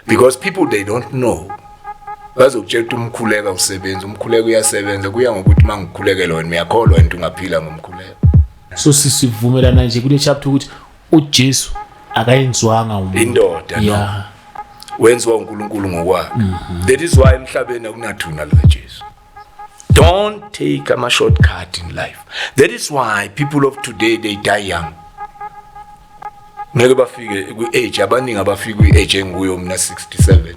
Because people, they don't know. Bazokutshela ukuthi umkhuleko awusebenzi, umkhuleko uyasebenza, kuya ngokuthi uma ngikukhulekela wena uyakholwa into ungaphila ngomkhuleko. So sisivumelana nje kule chapter ukuthi uJesu akayenziwanga umuntu. Indoda, no. Wenziwa uNkulunkulu ngokwakhe. That is why emhlabeni akunathuna likaJesu. Don't take ama shortcut in life. That is why people of today, they die young. Ngeke bafike kwi-age, abaningi abafike kwi-age enguyo mina, 67.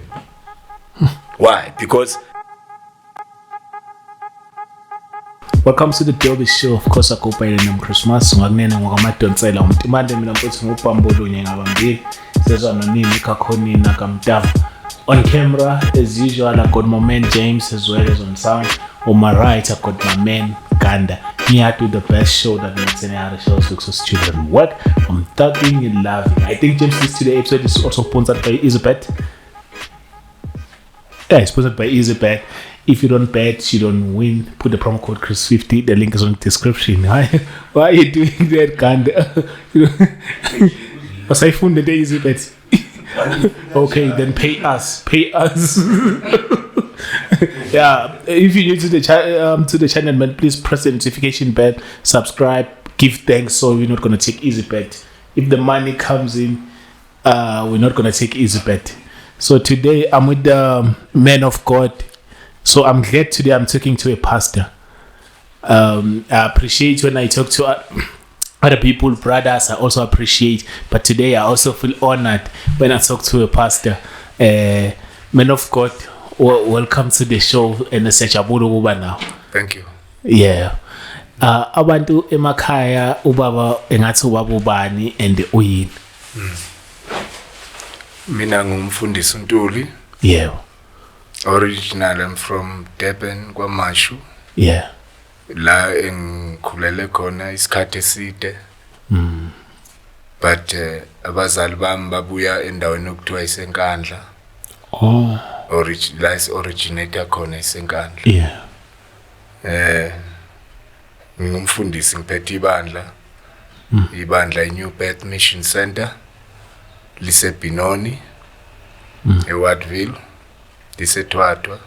Why? Because Welcome to the Derby Show. Of course, I go by the name Christmas. Ngakunene ngokwamadonsela umtimande mina mfowethu ngobambulunye ngabambili. Sezwa nonini kakhonina kamtava. On camera, as usual, I got my man James as well as on sound. On my right, I got my man Ganda. Here do the best show that makes any other shows look so stupid and work. I'm thugging and loving. I think James, this today episode is also sponsored by Easybet. Yeah, it's sponsored by Easybet. If you don't bet, you don't win. Put the promo code Chris50. The link is on the description. Why are you doing that, Ganda? Wasayifunda le Easybet. Okay, then pay us. Pay us. Yeah, if you're new to the to the channel, man, please press the notification bell, subscribe, give thanks. So we're not gonna take Easybet. If the money comes in, we're not gonna take Easybet. So today I'm with the man of God. So I'm glad today I'm talking to a pastor. I appreciate when I talk to other people, brothers. I also appreciate, but today I also feel honored when I talk to a pastor. Man of God, welcome to the show and siyajabula ukuba nawe. Thank you. Yeah. Abantu emakhaya, ubaba engathi ubaba ubani and uyini? Mina ngumfundisi uNtuli. Original I'm from Durban, KwaMashu. La engikhulele khona isikhathi eside. But abazali bami babuya endaweni okuthiwa iseNkandla. La isi-originate khona iseNkandla. Ngingumfundisi, ngiphethe ibandla. Ibandla iNew Birth Mission Center liseBenoni, eWattville, liseThwathwa,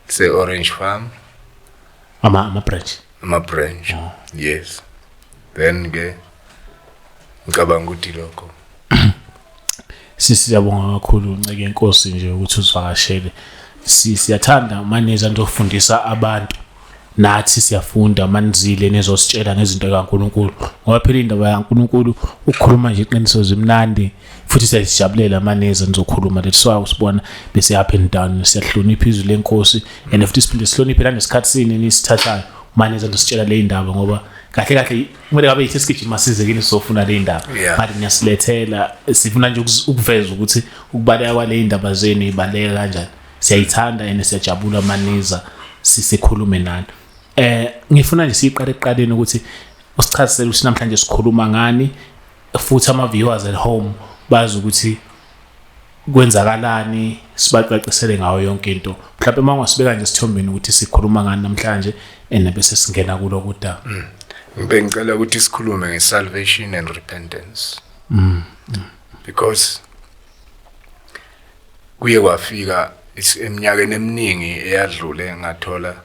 lise Orange Farm. Ama branch. Ama branch. Yes. Then ke ngicabanga ukuthi lokho. Sisiyabonga kakhulu, nceke inkosi nje ukuthi usivakashele. Siyathanda maniza nizofundisa abantu. Nathi siyafunda manizile nizositshela ngezinto kaNkuluNkulu. Ngoba phela indaba kaNkuluNkulu ukukhuluma nje iqiniso zimnandi futhi siyazijabulela maniza nizokhuluma. That's why usibona bese up and down, siyahlonipha izwi lenkosi and futhi siphinde sihloniphe nanesikhathi sini nisithathayo maniza nizositshela le indaba, ngoba kahle kahle kumele ngabe yithi sigijima size kini sizofuna le indaba. But niyasilethela, sifuna nje ukuveza ukuthi ukubaleka kwale indaba zenu ibaleka kanjani. Siyayithanda and siyajabula maniza sisikhulume nani. Ngifuna nje siqale ekuqaleni ukuthi usichazisele ukuthi namhlanje sikhuluma ngani, futhi ama viewers at home bazi ukuthi kwenzakalani, sibacacisele ngayo yonke into. Mhlawumbe uma ungasibeka nje esithombeni ukuthi sikhuluma ngani namhlanje and bese singena kuloko udaba. Ngibe ngicela ukuthi sikhulume nge-salvation and repentance. Because kuye kwafika eminyakeni eminingi eyadlule ngathola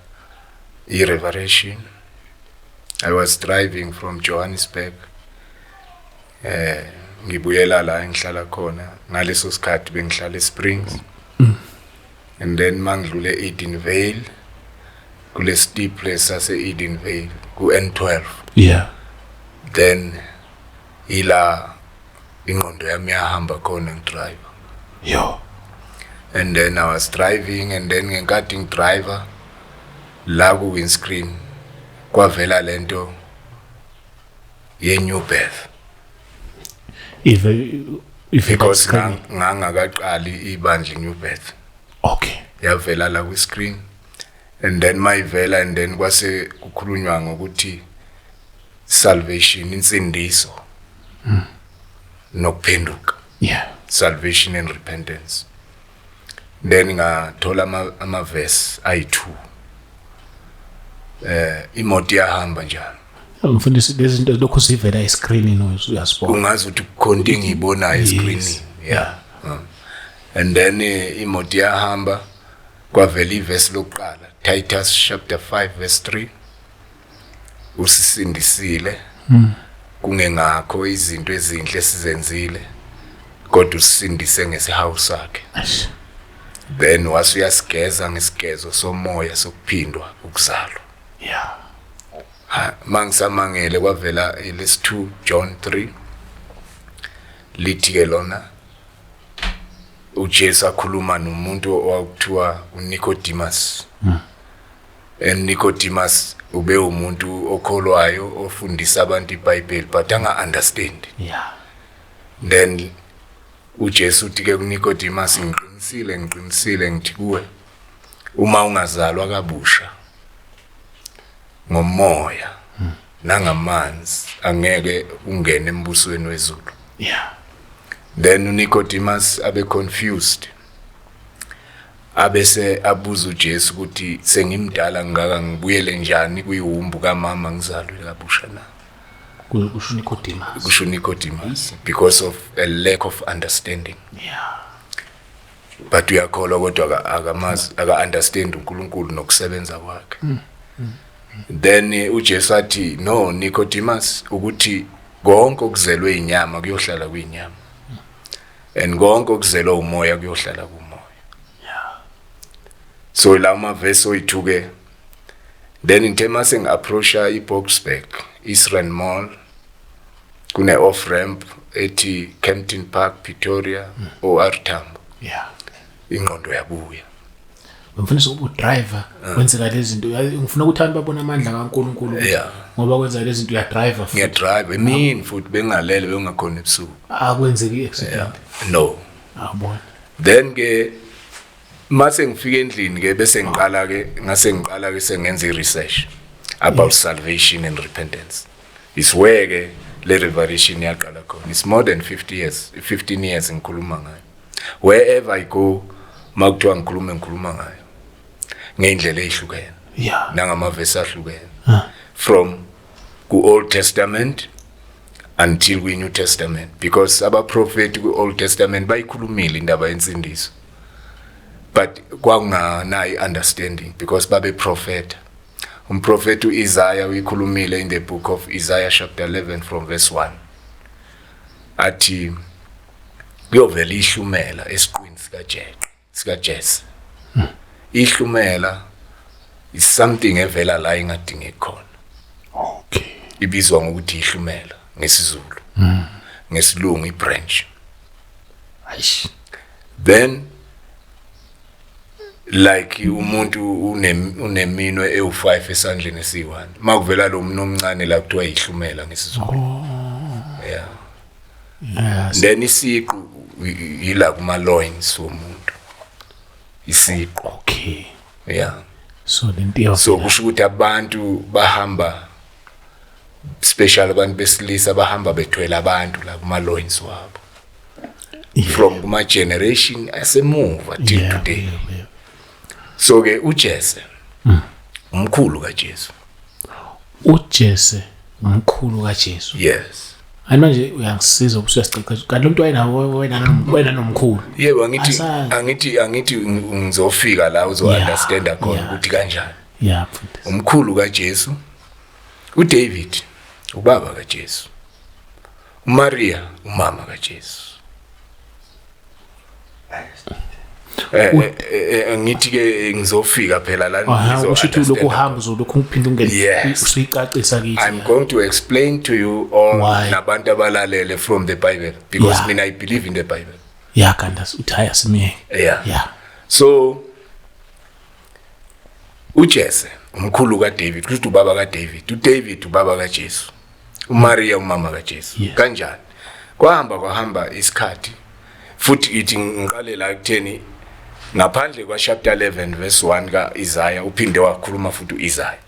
i-revelation. I was driving from Johannesburg. Ngibuyela la engihlala khona. Ngaleso sikhathi bengihlala eSprings. And then mangidlule Edenvale, kule steep place sase Edenvale ku N12. Then ila ingqondo yami yahamba khona ngidrive. And then I was driving, and then ngenkathi ngidriver la ku windscreen kwavela lento ye new birth. If Because screen. Ngangakaqali ibandla New Birth. Yavela la ku screen, and then mayivela, and then kwase kukhulunywa ngokuthi salvation, insindiso nokuphenduka. Salvation and repentance. Then ngathola ama verse ayi2. Imoto iyahamba njalo. Mfundisi, lezi zinto lokhu sivela escreenini uyasibona. Ungazi ukuthi kukhona into engiyibonayo escreenini. Yeah. And then imoto iyahamba, kwavela ivesi lokuqala, Titus chapter 5 verse 3, usisindisile kungengakho izinto ezinhle esizenzile, kodwa usisindise ngesihawu sakhe. Eish. Then wase uyasigeza ngesigezo somoya sokuphindwa ukuzalwa. Ha, mangisamangele kwavela elesi-2 John 3, lithi ke lona uJesu akhuluma nomuntu owakuthiwa uNicodemus. And Nicodemus ube umuntu okholwayo ofundisa abantu iBhayibheli, but anga understand. Then uJesu uthi ke kuNicodemus, ngiqinisile, ngiqinisile ngithi kuwe, uma ungazalwa kabusha ngomoya nangamanzi, angeke ungene embusweni wezulu. Then uNicodemus abe confused, abese abuza uJesu ukuthi sengimdala ngaka, ngibuyele njani kuyiwumbu kamama ngizalwe kabusha na? Kusho Nicodemus. Kusho Nicodemus, because of a lack of understanding. But uyakholwa, kodwa akamazi, aka understand uNkulunkulu nokusebenza kwakhe. Then uJesu athi, no Nicodemus, ukuthi konke okuzelwe inyama kuyohlala kuyinyama, and konke okuzelwe umoya kuyohlala kumoya. So la mavesi oyi-2 ke. Then ngithe mase ngi-approacha i-Boksburg, East Mall, kune off ramp ethi Kempton Park, Pretoria, OR Tambo. Ingqondo yabuya. Mfundisi, ukuba udriver kwenzeka lezi zinto. Ngifuna ukuthi abantu babone amandla kaNkulunkulu ukuthi ngoba kwenza lezi zinto, uyadriver futhi. Ngiyadrive emini futhi, bengalele, bengakhona ebusuku. Akwenzeki i-accident? No. Awubona. Then ke mase ngifika endlini ke, bese ngiqala ke, ngase ngiqala ke sengenza i-research about salvation and repentance. Is where ke le revelation yaqala khona. It's more than 50 years, 15 years ngikhuluma ngayo. Wherever I go, makuthiwa ngikhulume, ngikhuluma ngayo ngeindlela ezihlukene nangamavesi ahlukene, from ku-Old Testament until kwi-New Testament, because abaprofeti ku-Old Testament bayikhulumile indaba yensindiso, but kwakunganayo understanding because babe prophet. Umprofeti uIsaiah uyikhulumile in the book of Isaiah chapter 11 from verse 1, athi kuyovela ihlumela esiqwini sikaJeqe, sikaJese. Ihlumela is something evela la ingadingeki khona. Ibizwa ngokuthi ihlumela ngesiZulu, ngesilungu ibranch. Aish. Then like umuntu uneminwe ewu5 esandleni esiyi1, makuvela lo muntu omncane la, kuthiwa ihlumela ngesiZulu, yeah. Then isiqu yila kuma loins womuntu, isiqu. Yeah. So lento So kusho ukuthi abantu bahamba, special abantu besilisa, bahamba bethwele abantu la kuma loins wabo from kuma generation asemuva till today. So ke uJese umkhulu kaJesu. uJese umkhulu kaJesu? Yes. Hayi, manje uyangisiza, ubusuyasiqeqesha, kanti lo muntu wayena wena nomkhulu. Yebo, angithi Asazi. angithi ngizofika la uzo understand khona ukuthi kanjani. Yeah, mfundisi. Umkhulu kaJesu, uDavid ubaba kaJesu, uMaria umama kaJesu. Ngithi ke ngizofika phela la. Aha, ngizo kusho ukuthi lokhu understand. uhamba uzolokhu uphinde ungene Yes. usuyicacisa kithi. I'm going to explain to you all Why? nabantu abalalele from the Bible, because mina I believe in the Bible. Yeah, kanti uthi hayi, asimiyeke. Yeah. So uJese umkhulu kaDavid, kusho ubaba kaDavid, uDavid ubaba kaJesu, uMaria umama kaJesu. Kanjani? Kwahamba kwahamba isikhathi futhi, ithi ngiqale la ekutheni ngaphandle kwa chapter 11 verse 1 kaIsaiah, uphinde wakhuluma futhi uIsaiah,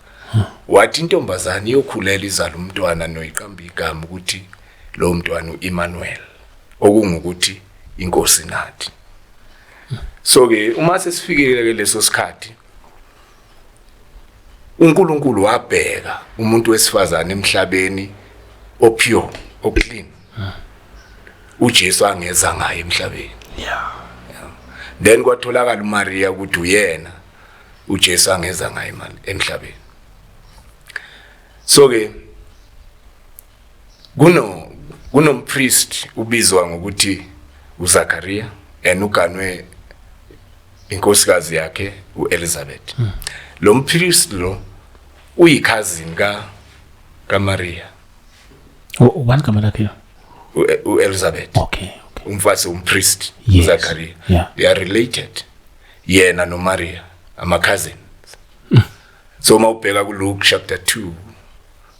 wathi intombazana iyokhulela izala umntwana, noyiqamba igama ukuthi lo mntwana uEmmanuel, okungukuthi inkosi nathi. So ke uma sesifikile ke leso sikhathi, uNkulunkulu wabheka umuntu wesifazane emhlabeni opure, oclean, uJesu angeza ngaye emhlabeni. Then kwatholakala uMaria ukuthi uyena uJesu angeza ngaye imali emhlabeni. So ke kunompriest ubizwa ngokuthi uZakaria, and uganwe inkosikazi yakhe uElizabeth. Lo mpriest lo uyi-cousin kaMaria. Ubani igama lakhe? uElizabeth. Okay. Umfazi umpriest uZakaria. They are related. Yena noMaria ama cousins. So mawubheka ku Luke chapter 2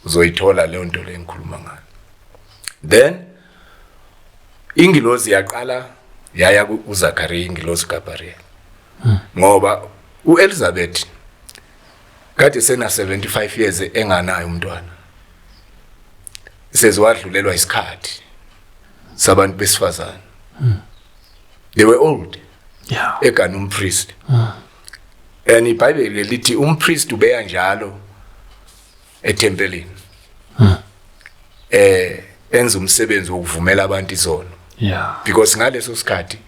uzoyithola leyo nto le engikhuluma ngayo. Then ingilozi yaqala yaya kuZakaria, ingilozi kaGabriel. Ngoba uElizabeth kade sena 75 years enganayo umntwana. Seziwadlulelwa isikhathi sabantu besifazane. They were old. Egana umpriest. And iBhayibheli lithi umpriest ubeya njalo ethempelini. Enza umsebenzi wokuvumela abantu izono. Because ngaleso sikhathi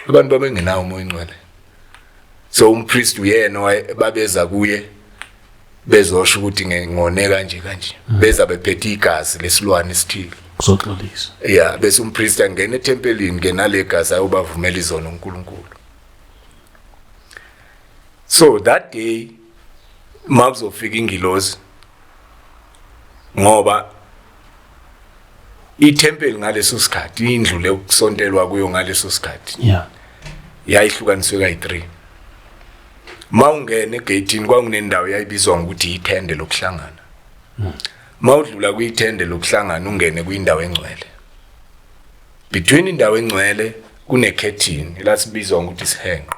abantu babengenawo uMoya oNgcwele. So umpriest uyena babeza kuye bezosho ukuthi ngone kanje kanje. Beza bephethe igazi lesilwane esithile. Kuzoxolisa. Yeah, bese umpriest angena ethempelini ke nalegazi ayobavumela izono uNkulunkulu. So that day makuzofika ingilozi, ngoba ithempeli ngaleso sikhathi, indlu lekusontelwa kuyo ngaleso sikhathi, yayihlukaniswe kayi3. Mawungena egate kwakunendawo yayibizwa ngokuthi ithende lokuhlangana. Mawudlula kuyithende lokuhlangana ungene kuyindawo engcwele. Between indawo engcwele kunekhethini lasibizwa ngokuthi isihenqo.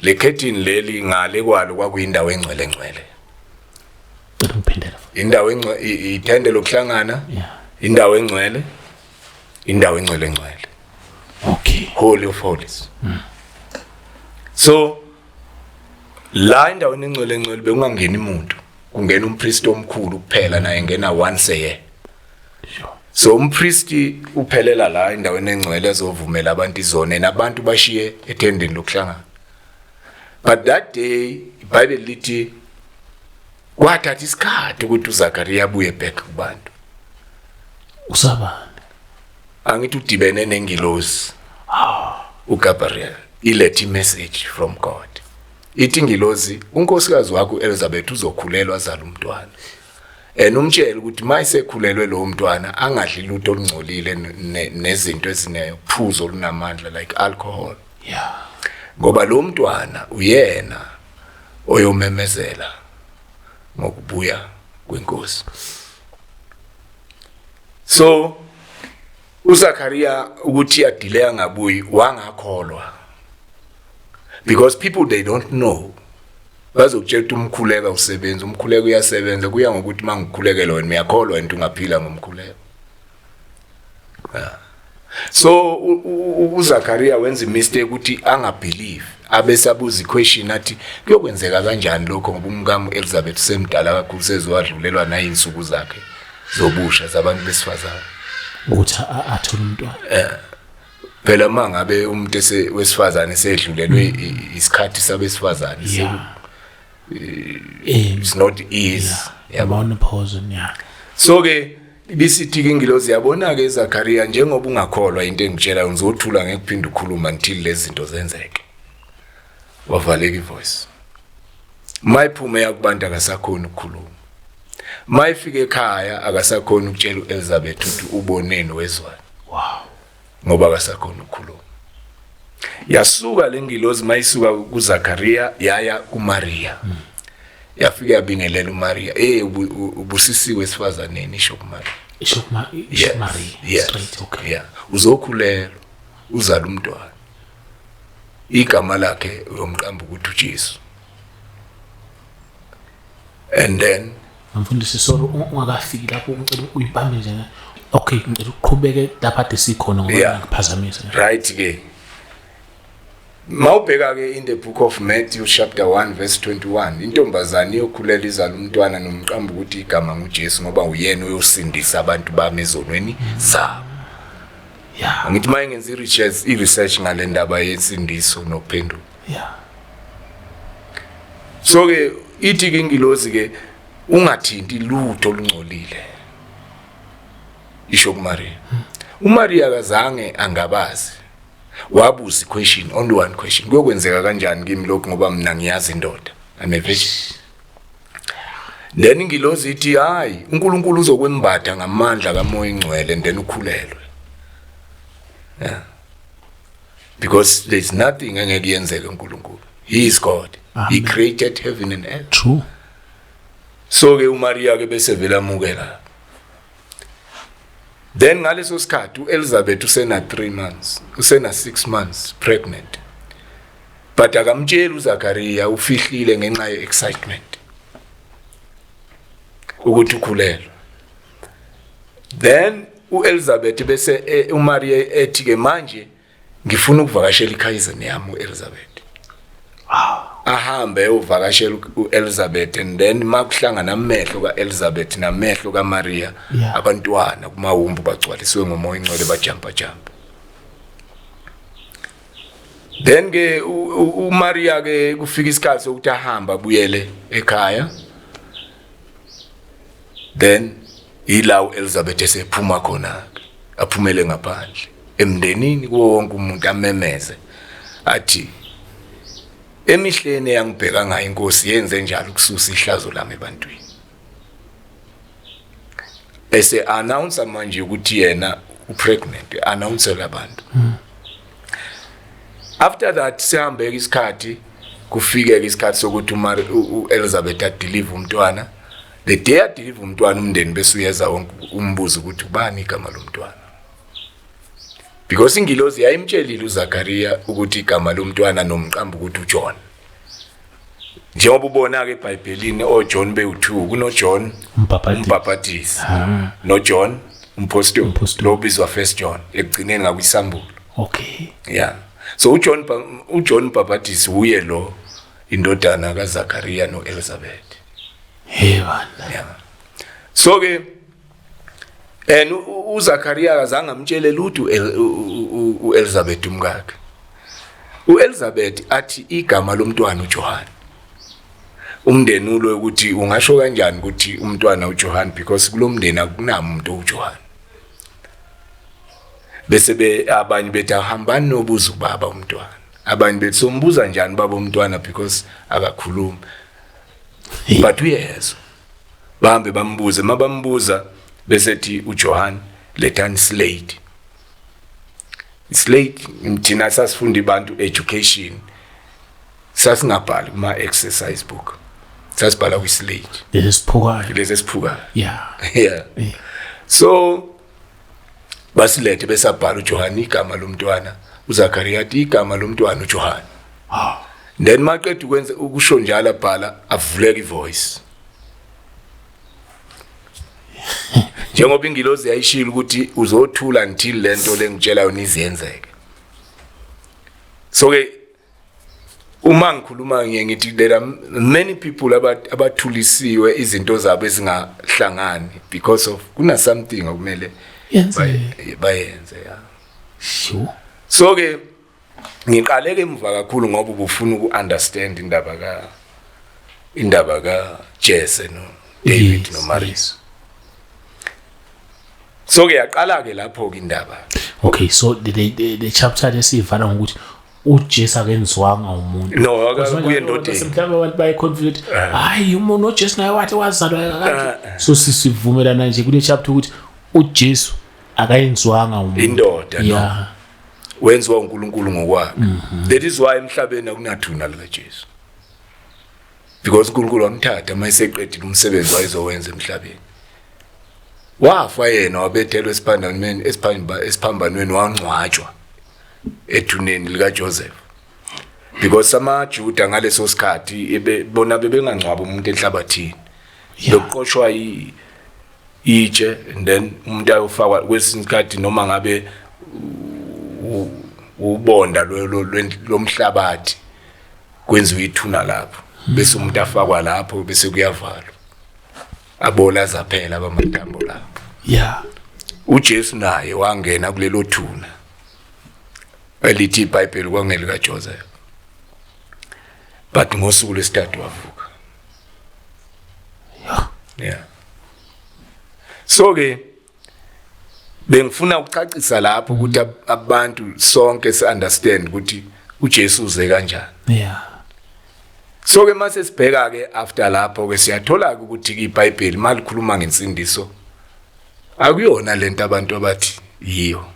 Le khethini leli ngale kwalo kwakuyindawo engcwele engcwele. Cela ngiphindele. Indawo engcwele, ithende lokuhlangana, indawo engcwele, indawo engcwele engcwele. Holy of holies. So la endaweni engcwele engcwele bekungangeni umuntu, kungena umpriest omkhulu kuphela, naye ngena once a year. So umpriest uphelela la endaweni engcwele ezovumela abantu izone, nabantu bashiye ethendeni lokuhlangana. But that day iBhayibheli lithi kwathatha isikhathi ukuthi uZakaria abuye back kubantu. Usabani? Angithi udibene nengilosi uGabriel, ilethe message from God. Ithi ingilosi, unkosikazi wakho uElizabeth uzokhulelwa azala umntwana. And umtshele ukuthi mayisekhulelwe lo mntwana angadli lutho olungcolile nezinto ezinephuzo olunamandla like alcohol. Ngoba lo mntwana uyena oyomemezela ngokubuya kwenkosi. So uZakaria ukuthi adile angabuyi wangakholwa. Because people, they don't know. Bazokutshela ukuthi umkhuleko usebenza, umkhuleko uyasebenza, kuya ngokuthi mangikhulekela wena uyakholwa wena ungaphila ngomkhuleko. So uZakaria wenza imistake ukuthi angabelieve, abesabuza iquestion athi kuyokwenzeka kanjani lokho ngoba umkami Elizabeth semdala kakhulu, sezowadlulelwa nayinsuku zakhe zobusha zabantu besifazane. Ukuthi athole umntwana. Phela mangabe umuntu wesifazane sedlulelwe isikhathi sabesifazane, it's not easy. Yabo, menopause, yeah. So ke ibisithi ke ingilozi, yabona ke Zakaria, njengoba ungakholwa into engitshela, ngizothula ngekuphinda ukukhuluma until lezi zinto zenzeke. Wavaleka ivoice. Mayiphume yakubantu akasakhona ukukhuluma. Mayifika ekhaya akasakhona ukutshela uElizabeth ukuthi uboneni wezwani. Ngoba akasakhona ukukhuluma. Yasuka lengilozi mayisuka kuZakaria yaya kuMaria. Yafika yabingelela uMaria. Ubusisiwe esifazaneni, isho kuMaria. Isho kuma isho Maria straight, okay. Yeah. Uzokhulelwa uzala umntwana. Igama lakhe uyomqamba ukuthi uJesu. And then Mfundisi, sorry, ungakafiki lapho, ngicela uyibambe nje. Okay, ngicela uqhubeke lapha ade sikhona ngoba ngiphazamisa. Right ke. Mawubheka ke in the book of Matthew chapter 1 verse 21, intombazane iyokhulela izala umntwana nomqamba ukuthi igama nguJesu ngoba uyena uyosindisa abantu bami ezonweni zabo. Angithi maye ngenza i-research ngale ndaba yensindiso nokuphenduka. So ke ithi ke ingilozi ke, ungathinti lutho olungcolile, isho kuMaria. uMaria akazange angabazi, wabuza i-question, only one question: kuyokwenzeka kanjani kimi lokhu, ngoba mina ngiyazi indoda, I'm a virgin? Then ingilozi ithi, hayi, uNkulunkulu uzokwembatha ngamandla kaMoya Ingcwele and then ukhulelwe, yeah, because there's nothing engeke yenzeke uNkulunkulu. He is God. He created heaven and earth. True. So ke uMaria ke bese vela amukela. Then ngaleso sikhathi uElizabeth usena 3 months, usena 6 months pregnant, but akamtsheli uZakaria, ufihlile ngenxa ye-excitement ukuthi ukhulelwe. Then uElizabeth bese uMaria ethi ke, manje ngifuna ukuvakashela i-cousin yami uElizabeth. Ahambe eyovakashela uElizabeth and then makuhlangana amehlo kaElizabeth namehlo kaMaria, abantwana kumawumbu bagcwalisiwe ngoMoya Ingcwele, bajumpa jump. Then ke uMaria ke kufika isikhathi sokuthi ahamba abuyele ekhaya. Then ila uElizabeth esephuma khona, aphumele ngaphandle emndenini, kuwo wonke umuntu, amemeze athi, emihleni eyangibheka ngayo inkosi, yenze njalo ukususa ihlazo lami ebantwini. Ese announce manje ukuthi yena upregnant, announce labantu. After that sihambeka isikhathi, kufike isikhathi sokuthi uElizabeth adeliver umntwana. The day adeliver umntwana, umndeni bese uyeza wonke, umbuzo ukuthi ubani igama lomntwana, because ingilozi yayimtshelile uZakaria ukuthi igama lomntwana nomqambo ukuthi uJohn, njengoba ubona ke eBhayibhelini oJohn bewu2, kunoJohn umbhabhatisi, umbhabhatisi noJohn umpostoli, Umpostoli. lo bizwa First John ekugcineni ngakwisambulo. Yeah, so uJohn Baptist uye lo indodana kaZakaria noElizabeth. Hey bana. Yeah, so ke and uZakaria akazange amtshele lutho uElizabeth umkakhe. uElizabeth athi igama lomntwana uJohn. Umndeni ulo ukuthi ungasho kanjani ukuthi umntwana uJohn, because kulomndeni akunamuntu uJohn. Bese be abanye bethi, ahambani nobuza ubaba umntwana. Abanye bethi, sombuza njani baba umntwana, because akakhulumi, but uyezwa. Bahambe bambuze, mabambuza bese thi uJohn, lethani slate. Slate, thina sasifunda ibantu education, sasingabhali kuma exercise book, sasibhala kwi slate. Lesi siphukayo. Lesi esiphukayo. Yeah, so basilethe, besabhala uJohn igama lomntwana. uZakaria athi igama lomntwana uJohn. Then maqeda ukwenza ukusho njalo, abhala, avuleka ivoice, njengoba ingilozi yayishilo ukuthi uzothula until lento lengitshela yona iziyenzeke. So ke uma ngikhuluma ngiye ngithi there are many people abathulisiwe izinto zabo ezingahlangani because of kuna something okumele Yenzeke. bayenze, ya. So ke ngiqale ke emva kakhulu ngoba ubufuna uku-understand indaba ka Jesse no David no Maria. So ke yaqala ke lapho ke indaba. Okay, so the chapter lesivala ngokuthi uJesu akenziwanga umuntu. No, akabuye endodeni. Mhlawumbe abantu baye-confused, hayi, umuntu uJesu naye wathi wazalwa kanje. So sisivumelana nje kule chapter ukuthi uJesu akayenziwanga umuntu. Indoda, no. Wenziwa uNkulunkulu ngokwakhe. That is why emhlabeni akunathuna lika Jesu, because uNkulunkulu wamthatha mayeseqedile umsebenzi wayezowenza emhlabeni. Wafa yena, wabethelwa esiphambanweni, esiphambanweni, wangcwatshwa ethuneni lika Joseph, because amaJuda ngaleso sikhathi bona bebengangcwaba umuntu enhlabathini. Bekuqoshwa itshe and then umuntu ayofakwa kwesinye isikhathi noma ngabe ubonda lomhlabathi, kwenziwa ithuna lapho, bese umuntu afakwa lapho, bese kuyavalwa, abola zaphela abamathambo lapho. uJesu naye wangena kulelo thuna. Elithi iBhayibheli kwangelika Joseph. But ngosuku lwesithathu wavuka. Yeah. So ke bengifuna ukucacisa lapho ukuthi abantu sonke si understand ukuthi uJesu uze kanjani. So ke mase sibheka ke after lapho ke siyathola ke ukuthi iBhayibheli malikhuluma ngensindiso akuyona lento abantu abathi yiyo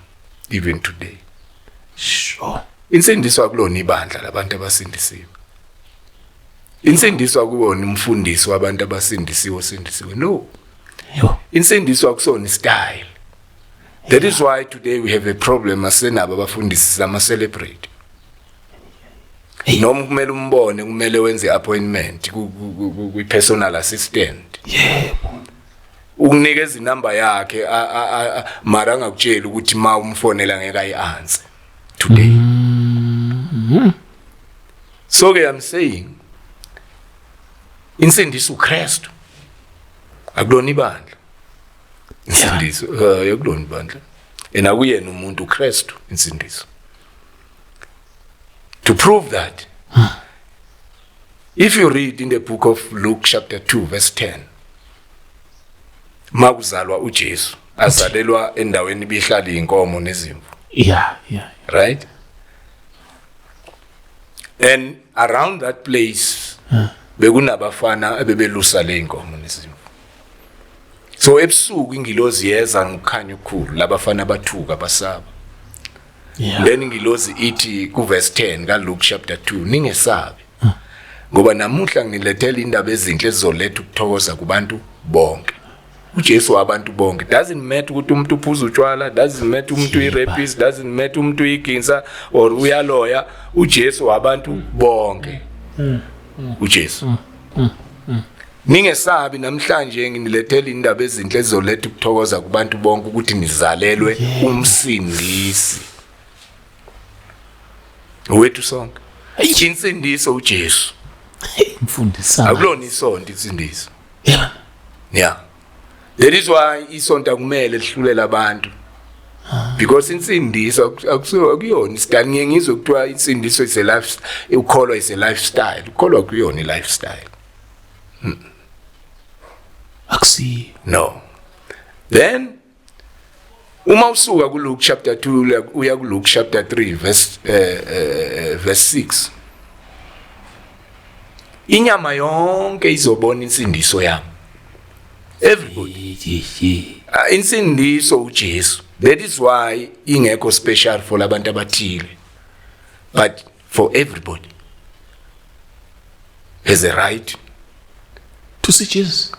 even today. Insindiso akulona ibandla labantu abasindisiwe. Insindiso akubona umfundisi wabantu abasindisiwe osindisiwe. No. Insindiso akusona style. That is why today we have a problem asenabo abafundisi sama celebrate. Noma kumele umbone, kumele wenze appointment ku personal assistant. Ukunikeza inamba yakhe, mara angakutsheli ukuthi ma umfonela ngeke ayi-answer today. So ke I'm saying insindiso uKristu, akulona ibandla. Insindiso akulona ibandla, ena kuyena umuntu uKristu insindiso. To prove that, if you read in the book of Luke chapter 2 verse 10, makuzalwa uJesu, azalelwa endaweni ibihlala inkomo nezimvu. Right, and around that place bekunabafana ebebelusa le inkomo nezimvu. So ebusuku ingilozi yeza ngokukhanya okukhulu, labafana bathuka, basaba. Then ingilozi ithi ku verse 10 ka Luke chapter 2, "Ningesabi, ngoba namuhla ngilethela indaba ezinhle ezizoletha ukuthokoza kubantu bonke." uJesu wabantu bonke. Doesn't matter ukuthi umuntu uphuza utshwala, doesn't matter umuntu uyi-rapist, doesn't matter umuntu uyiginsa or uyaloya. uJesu wabantu bonke uJesu. "Ningesabi, namhlanje nginilethela indaba ezinhle ezizoletha ukuthokoza kubantu bonke, ukuthi nizalelwe umsindisi wethu sonke." Insindiso uJesu. Mfundisa. Akulona isonto insindiso. Yeah, that is why isonto akumele lihlulela abantu, because insindiso akuyona isitayile. Ngiye ngizwe kuthiwa insindiso is a life, ukholwa is a lifestyle. Ukholwa kuyona i-lifestyle. Akusiyo. No. Then uma usuka ku Luke chapter 2 uya ku Luke chapter 3 verse 6, inyama yonke izobona insindiso yami. Everybody. Ah, insindiso uJesu. That is why ingekho special for abantu abathile, but for everybody has a right to see Jesus.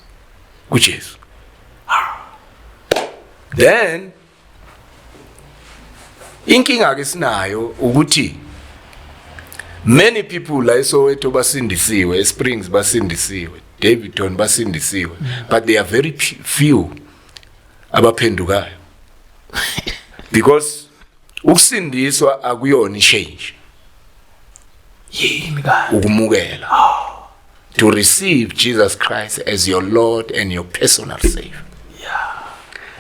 kuJesu. Then inkinga ke sinayo ukuthi many people la eSoweto basindisiwe, eSprings basindisiwe, Daveyton basindisiwe, but they are very few abaphendukayo, because ukusindiswa akuyona i-change. Yini ka? Ukumukela, to receive Jesus Christ as your Lord and your personal savior.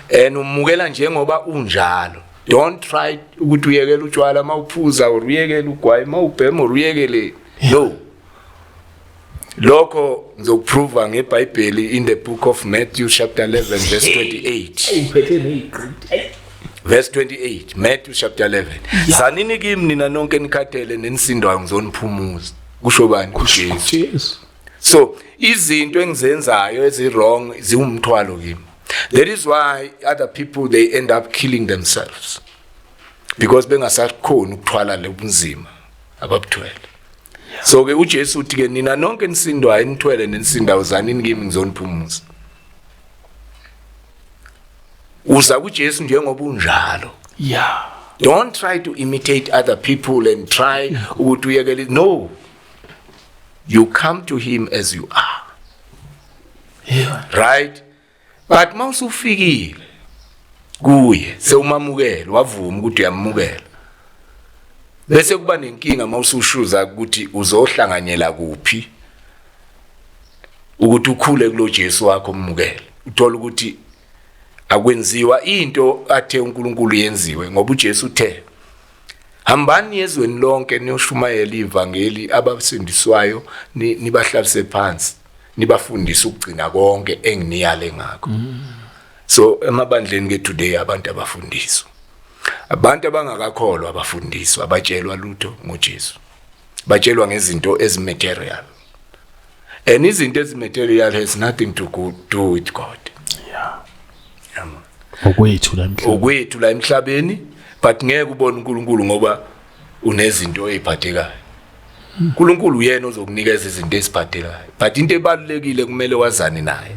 And umukela njengoba unjalo. Don't try ukuthi uyekele utshwala mawuphuza, or uyekele ugwayi mawubhema, or uyekele. No, lokho ngizokuprova ngeBhayibheli in the book of Matthew chapter 11 verse 28. Uphethe neyigridi. Verse 28, Matthew chapter 11. "Zanini kimi nina nonke nikhathele nenisindwayo, ngizoniphumuza." Kusho bani? UJesu. Jesu. So izinto engizenzayo ezi wrong ziwumthwalo kimi. That is why other people, they end up killing themselves, because bengasakhoni ukuthwala lobunzima ababuthwele. So ke uJesu uthi ke, "Nina nonke nisindwayo, nithwele nenisindayo, zanini kimi, ngizoniphumuza." Uza kuJesu njengoba unjalo. Don't try to imitate other people and try ukuthi uyekele. No, you come to him as you are. Right, but mawusufikile kuye, sewumamukela, wavuma ukuthi uyamukela, bese kuba nenkinga mawusushuza ukuthi uzohlanganyela kuphi ukuthi ukhule kulo Jesu wakho umukele. Uthola ukuthi akwenziwa into athe uNkulunkulu yenziwe, ngoba uJesu uthe, Hambani ezweni lonke niyoshumayela ivangeli, abasindiswayo nibahlalise phansi, nibafundise ukugcina konke enginiyale ngakho. So emabandleni ke today abantu abafundiswa, abantu abangakakholwa abafundiswa, abatshelwa lutho ngoJesu, batshelwa ngezinto ezimaterial, and izinto ezimaterial has nothing to do with God. Yeah. Okwethu la emhlabeni. Okwethu la emhlabeni, but ngeke ubone uNkulunkulu ngoba unezinto eziphathekayo. uNkulunkulu uyena ozokunikeza izinto eziphathekayo, but into ebalulekile kumele wazane naye.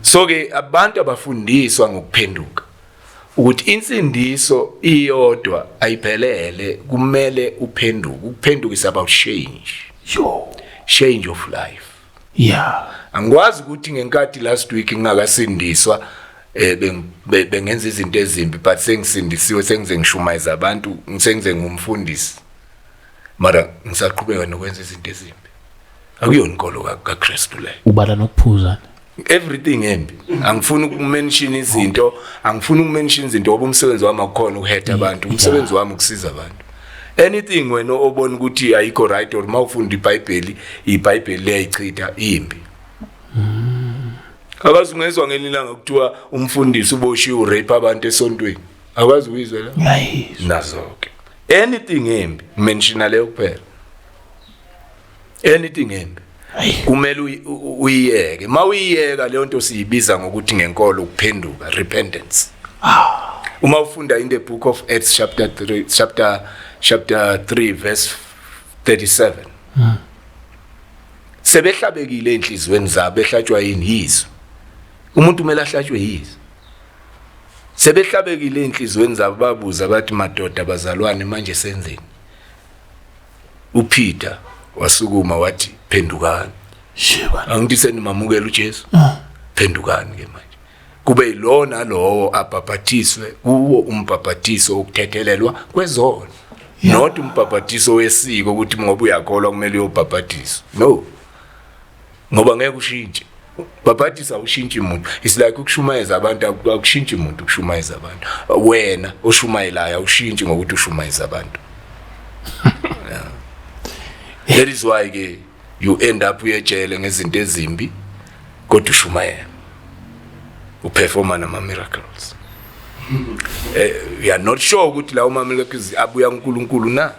So ke abantu abafundiswa ngokuphenduka ukuthi insindiso iyodwa ayiphelele, kumele uphenduke. Ukuphenduka is about change. Yo. Change of life. Angikwazi ukuthi ngenkathi last week ngingakasindiswa bengenza izinto ezimbi, but sengisindisiwe, sengize ngishumayeza abantu, sengize ngumfundisi, mara ngisaqhubeka nokwenza izinto ezimbi. Akuyona inkolo kaKristu leyo. Ubala nokuphuza. Everything embi. Angifuni ukumention izinto, angifuni ukumention izinto ngoba umsebenzi wami akukhona ukuhetha abantu, umsebenzi wami ukusiza abantu. Anything wena obona ukuthi ayikho right, or mawufunda iBhayibheli, iBhayibheli liyayichitha imbi. Akazi ungezwa ngelinye ilanga kuthiwa umfundisi uboshiwe urape abantu esontweni. Akwazi ukuyizwa la? Ngiyayizwa. Nazo ke. Anything embi, mention leyo kuphela. Anything embi. Kumele uyiyeke. Mawuyiyeka leyo nto siyibiza ngokuthi ngenkolo ukuphenduka, repentance. Uma ufunda in the book of Acts chapter 3 chapter 3 verse 37. Sebehlabekile enhlizweni zabo, behlatshwa yini? Yizwi. Umuntu kumele ahlatshwe yizwi. Sebehlabekile enhlizweni zabo, babuza bathi, madoda bazalwane, manje senzeni? uPeter wasukuma wathi, phendukani. Sheba. Angithi senimamukela uJesu? Phendukani ke manje. Kube yilona lowo abhabhathiswe kuwo umbhabhathiso wokuthethelelwa kwezono. Not umbhabhathiso wesiko ukuthi ngoba uyakholwa kumele uyobhabhathiswa. No. Ngoba ngeke ushintshe. Bhabhathisa ushintshe umuntu. It's like ukushumayeza abantu, akushintshi umuntu ukushumayeza abantu. Wena oshumayelayo awushintshi ngokuthi ushumayeza abantu. Yeah. That is why ke you end up uyejele ngezinto ezimbi, kodwa ushumayela, uperforma nama miracles. You are not sure ukuthi lawo ma miracles abuya kuNkulunkulu na.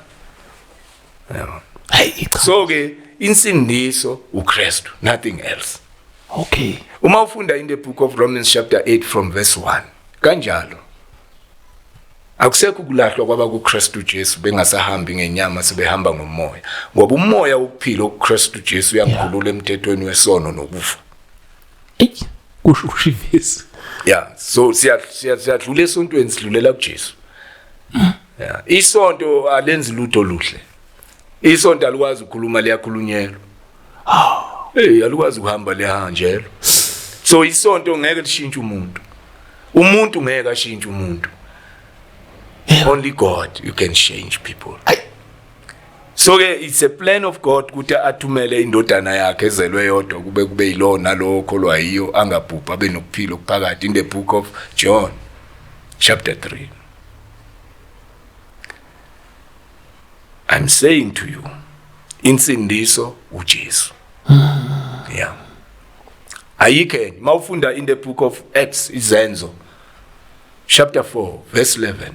Yabo. Hayi cha. So ke insindiso uKristu, nothing else. Uma ufunda in the book of Romans chapter 8 from verse 1, kanjalo akusekho ukulahlwa kwaba kuKristu Jesu, bengasahambi ngenyama, sebehamba ngomoya, ngoba umoya wokuphila okuKristu Jesu uyangikhulula emthethweni wesono nokufa. Ey, kusho ushivesi. Yeah, so siyadlula esontweni, sidlulela kuJesu. Yeah, isonto alenzi lutho luhle. Isonto alikwazi ukukhuluma, liyakhulunyelwa. Hey, alikwazi ukuhamba, liyahanjelwa. So isonto ngeke lishintshe umuntu. Umuntu ngeke ashintshe umuntu. Only God you can change people. So ke it's a plan of God ukuthi athumele indodana yakhe ezelwe yodwa, kube yilona lo okholwa yiyo angabhubha abe nokuphila okuphakade, in the book of John chapter 3. I'm saying to you, insindiso uJesu. Yeah. Ayikho enye. Mawufunda in the book of Acts, Izenzo chapter 4 verse 11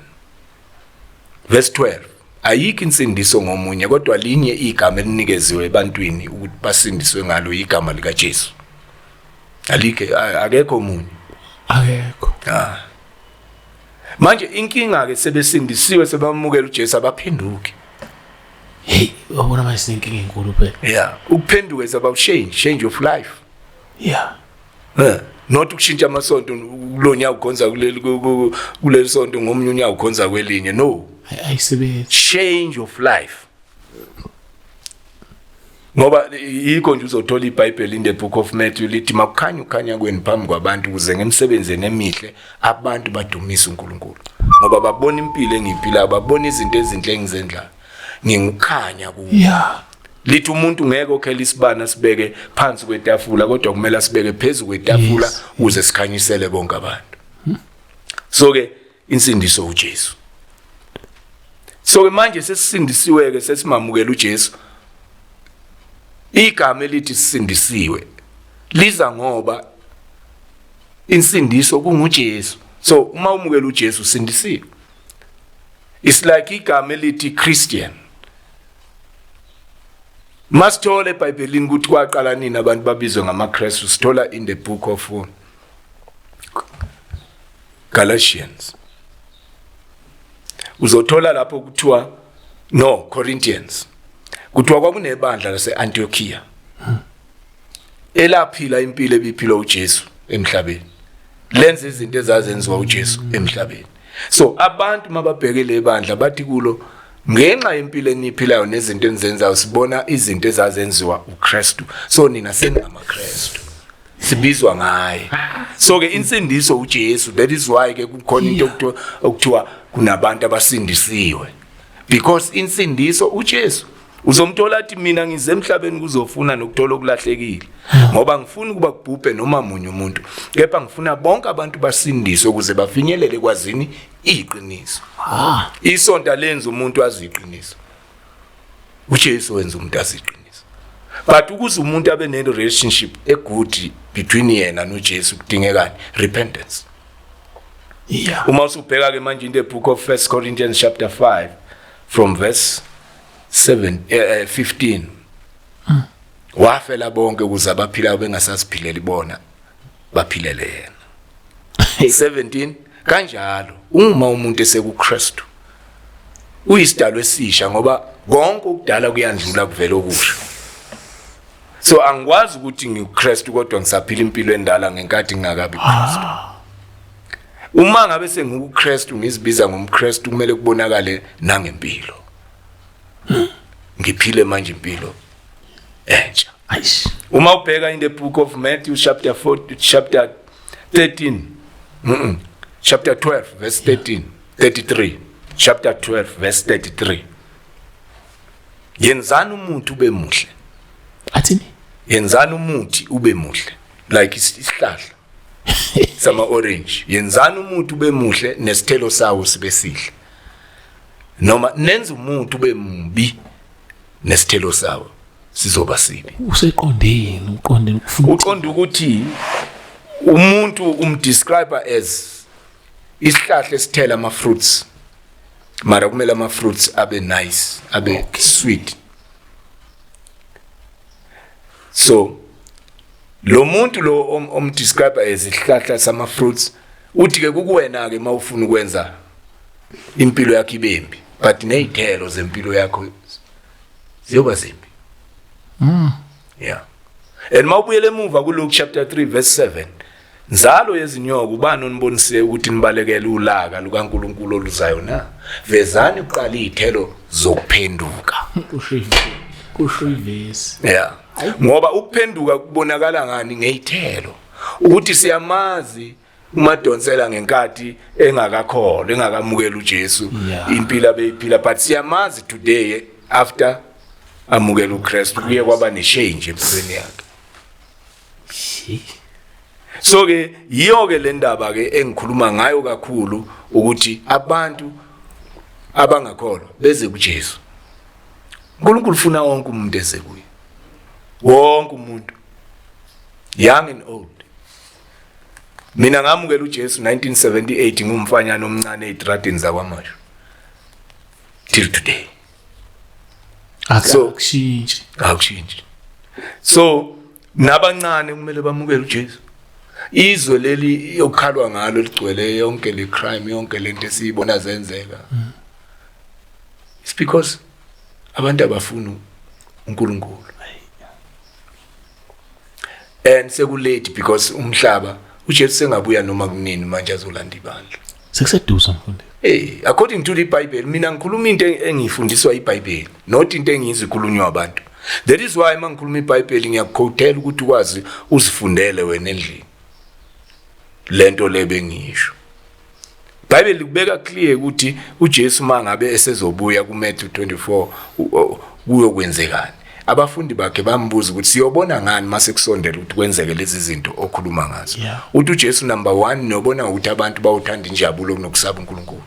verse 12, ayikho insindiso ngomunye, kodwa linye igama elinikeziwe ebantwini ukuthi basindiswe ngalo, igama lika Jesu. Alikho, akekho omunye. Akekho. Ah. Manje inkinga ke, sebesindisiwe, sebamukela uJesu, abaphenduki. Hey, wabona manje sinenkinga enkulu phela. Yeah, ukuphenduka is about change of life. Not ukushintsha amasonto, kulonyaka ukhonza kuleli sonto, ngomunye unyaka ukhonza kwelinye. No. Ayisebenzi. Change of life. Ngoba yikho nje uzothola iBhayibheli in the book of Matthew lithi, makukhanya ukukhanya kwenu phambi kwabantu, ukuze ngemisebenzi emihle abantu badumise uNkulunkulu. Ngoba babona impilo engiyiphilayo, babona izinto ezinhle engizenzayo. Ngingukhanya kubo. Lithi umuntu ngeke okhela isibani sibeke phansi kwetafula, kodwa kumele asibeke phezulu kwetafula ukuze sikhanyisele bonke abantu. So ke insindiso uJesu. So ke manje sesisindisiwe ke, sesimamukela uJesu. Igama elithi sisindisiwe liza ngoba insindiso kunguJesu. So uma umukela uJesu, usindisiwe. It's like igama elithi Christian. Masithola eBhayibhelini ukuthi kwaqala nini abantu babizwe ngamaKristu. Sithola in the book of Galatians. Uzothola lapho kuthiwa, no, Corinthians, kuthiwa kwakunebandla lase-Antiochia elaphila impilo ebiphilwa uJesu emhlabeni, lenza izinto ezazenziwa uJesu emhlabeni. So abantu mababheke le bandla bathi kulo, "Ngenxa yempilo eniphilayo nezinto enizenzayo, sibona izinto ezazenziwa uKristu, so nina seningamaKristu, sibizwa ngaye." So ke insindiso uJesu. That is why ke kukhona into okuthiwa kunabantu abasindisiwe, because insindiso uJesu. Uzomthola athi, "Mina ngize emhlabeni kuzofuna nokuthola okulahlekile, ngoba ngifuna ukuba kubhubhe noma munye umuntu, kepha ngifuna bonke abantu basindiswe ukuze bafinyelele kwazini iqiniso." Isonto lenza umuntu azi iqiniso, uJesu wenza umuntu azi iqiniso. But ukuze umuntu abe ne relationship egood between yena noJesu, kudingekani? Repentance. Uma usubheka ke manje in the book of 1 Corinthians chapter 5 from verse 7 15, wafela bonke ukuze abaphilayo bengasasiphileli bona, baphilele yena. 17, kanjalo uma umuntu esekuKristu, uyisidalwa esisha, ngoba konke okudala kuyandlula, kuvela okusha. So angikwazi ukuthi ngikuKristu kodwa ngisaphila impilo endala ngenkathi ngingakabi kuKristu. Uma ngabe sengikuKristu, ngizibiza ngomKristu, kumele kubonakale nangempilo, ngiphile manje impilo entsha. Aish. Uma ubheka in the book of Matthew chapter 4, chapter 13, chapter 12 verse 13, 33, chapter 12 verse 33, yenzani umuthi ube muhle. Athini? Yenzani umuthi ube muhle, like isihlahla sama orange. Yenzani umuthi ube muhle nesithelo sawo sibe sihle, noma nenza umuntu ube mubi nesithelo sawo sizoba sibi. Useqondeni, uqondeni ukufuna? Uqonda ukuthi umuntu umdescribe as isihlahla esithela ama fruits, mara kumele ama fruits abe nice, abe sweet. So lo muntu lo omdescribe as isihlahla sama fruits, uthi ke kukuwena ke mawufuna ukwenza impilo yakho ibembi, but nezithelo zempilo yakho ziyoba zimbi. Yeah, and mawubuyele emuva ku Luke chapter 3 verse 7, "Nzalo yezinyoka, ubani onibonise ukuthi nibalekele ulaka lukaNkuluNkulu oluzayo na? Vezani uqala izithelo zokuphenduka." Kusho ivesi. Yeah, ngoba ukuphenduka kubonakala ngani? Ngezithelo. Ukuthi siyamazi uMadonsela ngenkathi engakakholwa, engakamukela uJesu, impilo abeyiphila, but siyamazi today after amukela uKristu, kuye kwaba nechange empilweni yakhe. So ke yiyo ke le ndaba ke engikhuluma ngayo kakhulu, ukuthi abantu abangakholwa beze kuJesu. uNkulunkulu ufuna wonke umuntu eze kuye, wonke umuntu, young and old. Mina ngamukela uJesu 1978, ngumfanyana omncane ezitradini zakwaMashu, till today. Akushintshi. Akushintshi. So nabancane kumele bamukele uJesu. Izwe leli yokukhalwa ngalo ligcwele yonke le crime, yonke lento esiyibona zenzeka, it's because abantu abafuni uNkulunkulu, and sekulate because umhlaba, uJesu sengabuya noma kunini manje azolanda ibandla. Sekuseduze, mfundisi. Hey, according to the Bible, mina ngikhuluma into engifundiswa iBhayibheli, not into engiyizikhulunywa abantu. That is why mangikhuluma iBhayibheli ngiyakuquotela ukuthi ukwazi uzifundele wena endlini. Lento le bengisho. iBhayibheli likubeka clear ukuthi uJesu mangabe esezobuya kuMatthew 24 kuyokwenzekani. Abafundi bakhe bambuza ukuthi siyobona ngani mase kusondela ukuthi kwenzeke lezi zinto okhuluma ngazo. Uthi uJesu, number 1, niyobona ukuthi abantu bawuthanda injabulo kunokusaba uNkulunkulu.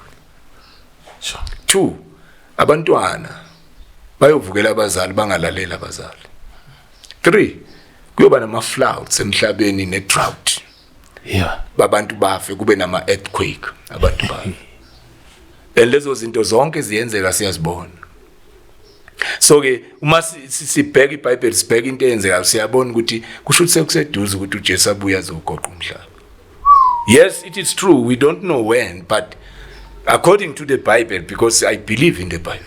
2, Abantwana bayovukela abazali, bangalaleli abazali. 3, kuyoba nama floods emhlabeni ne drought. Babantu bafe, kube nama earthquake, abantu bafe. And lezo zinto zonke ziyenzeka, siyazibona. So ke uma sibheka iBhayibheli, sibheka into eyenzekayo, siyabona ukuthi kusho ukuthi sekuseduze ukuthi uJesu abuye azogoqa umhlaba. Yes, it is true, we don't know when, but according to the Bible, because I believe in the Bible,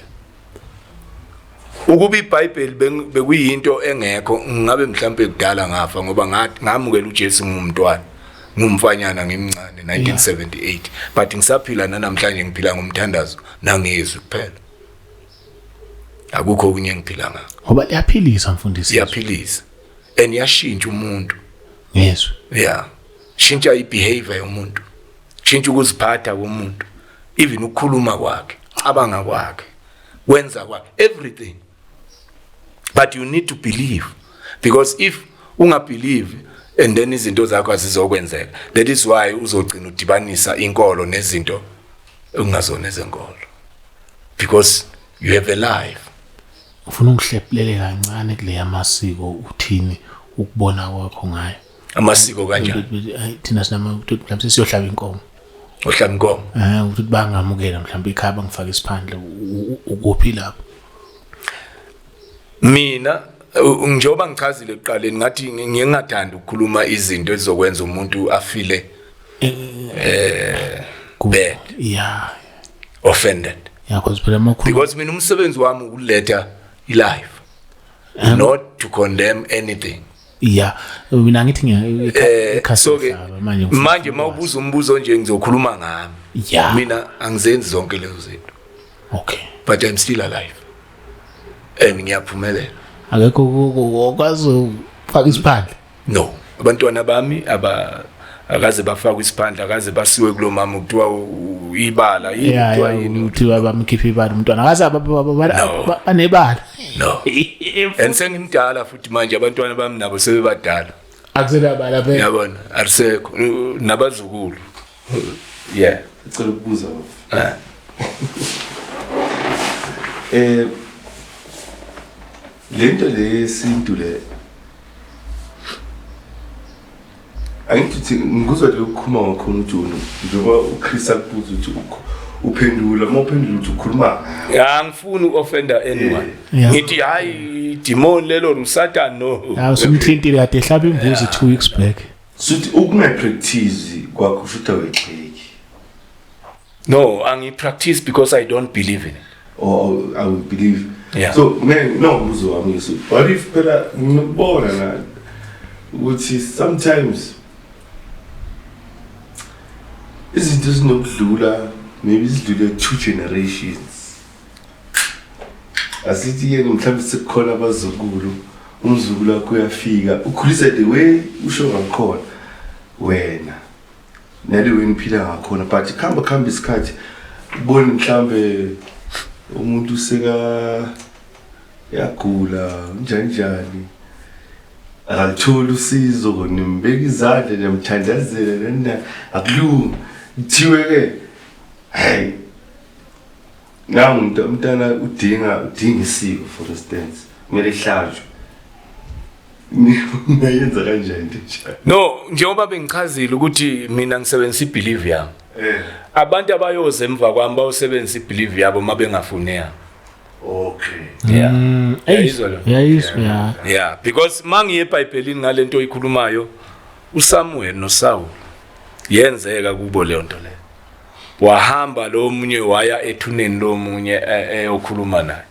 ukuba iBhayibheli bekuyinto engekho, ngabe mhlambe kudala ngafa, ngoba ngamukela uJesu ngumntwana, ngumfanyana, ngimncane, 1978, but ngisaphila namhlanje. Ngiphila ngomthandazo nangezwi kuphela, akukho okunye engiphila ngakho. Ngoba liyaphilisa, mfundisi. Iyaphilisa and iyashintsha umuntu. Ngezwi. Yeah, shintsha ibehavior yomuntu, shintsha ukuziphatha komuntu, even ukukhuluma kwakhe, cabanga kwakhe, kwenza kwakhe, everything. But you need to believe, because if ungabelieve and then izinto zakho azizokwenzeka. That is why uzogcina udibanisa inkolo nezinto okungazona ezenkolo, because you have a life. Ufuna ungihlephulele kancane kule yamasiko, uthini ukubona kwakho ngayo? Amasiko kanjani? Hayi, thina sinama ukuthi mhlawumbe siyohlaba inkomo. Ohlaba inkomo. Ukuthi bangamukela mhlawumbe ikhaya, bangifake isiphandle, ukuphi lapho? Mina njengoba ngichazile ekuqaleni, ngathi ngingathanda ukukhuluma izinto ezizokwenza umuntu afile bad, offended. Yeah, because phela makhulu. Because mina umsebenzi wami ukuletha ilife, not to condemn anything. Yeah, mina ngithi So ke manje manje mawubuza umbuzo nje, ngizokhuluma ngami. Mina angizenzi zonke lezo zinto, but I'm still alive and ngiyaphumelela. Akekho okwazi ukufaka isiphandle? No, abantwana bami aba akaze bafakwe isiphandle, akaze basiwe kulo mama kuthiwa ibala yini, kuthiwa yini. Kuthiwa bamkhipha ibala umntwana, akaze No. banebala. No, and sengimdala futhi manje, abantwana bami nabo sebebadala. Akusenabala phela. Yabona, alisekho nabazukulu, yeah. Ngicela ukubuza, baba. Lento le yesintu le, angithi uthi ngikuzwa le ukukhuluma ngakhona ukuthi wena, njengoba uChris akubuza ukuthi uphendula, uma uphendula ukuthi ukhuluma. Ya, angifuni uku-offenda anyone. Ngithi hayi, demon lelo, usatan, no. Ya, usumthintile, kade ehlaba imbuzi 2 weeks back. Suthi ukungapractice kwakho kusho awexeki? No, angipractice because I don't believe in it. Or I would believe. Yeah. So no, umbuzo wami ngisu, what if phela nginokubona na ukuthi sometimes izinto zinokudlula, maybe zidlule two generations, asithi ke mhlawumbe sekukhona abazukulu, umzukulu wakho uyafika ukhulisa the way usho ngakhona wena nale way niphila ngakhona, but kuhamba kuhamba isikhathi ubone mhlambe umuntu seka yagula njani njani, akalitholi usizo, nimbeka izandla, niyamthandazela, nani, akulungi, kuthiwe ke hey, nangu umntana udinga isiko, for instance, kumele ihlatshwe. Ungayenza kanjani into enjalo? No, njengoba bengichazile ukuthi mina ngisebenzisa ibelief yami, abantu abayoza emva kwami bayosebenzisa ibelief yabo uma bengafuni yami. Yeah. Yayizwa lo? Yayizwa, ya. Yeah, because mangiye eBhayibhelini ngalento oyikhulumayo, uSamuel noSaul, yenzeka kubo leyo nto leyo. Wahamba lo munye waya ethuneni lomunye eyokhuluma naye,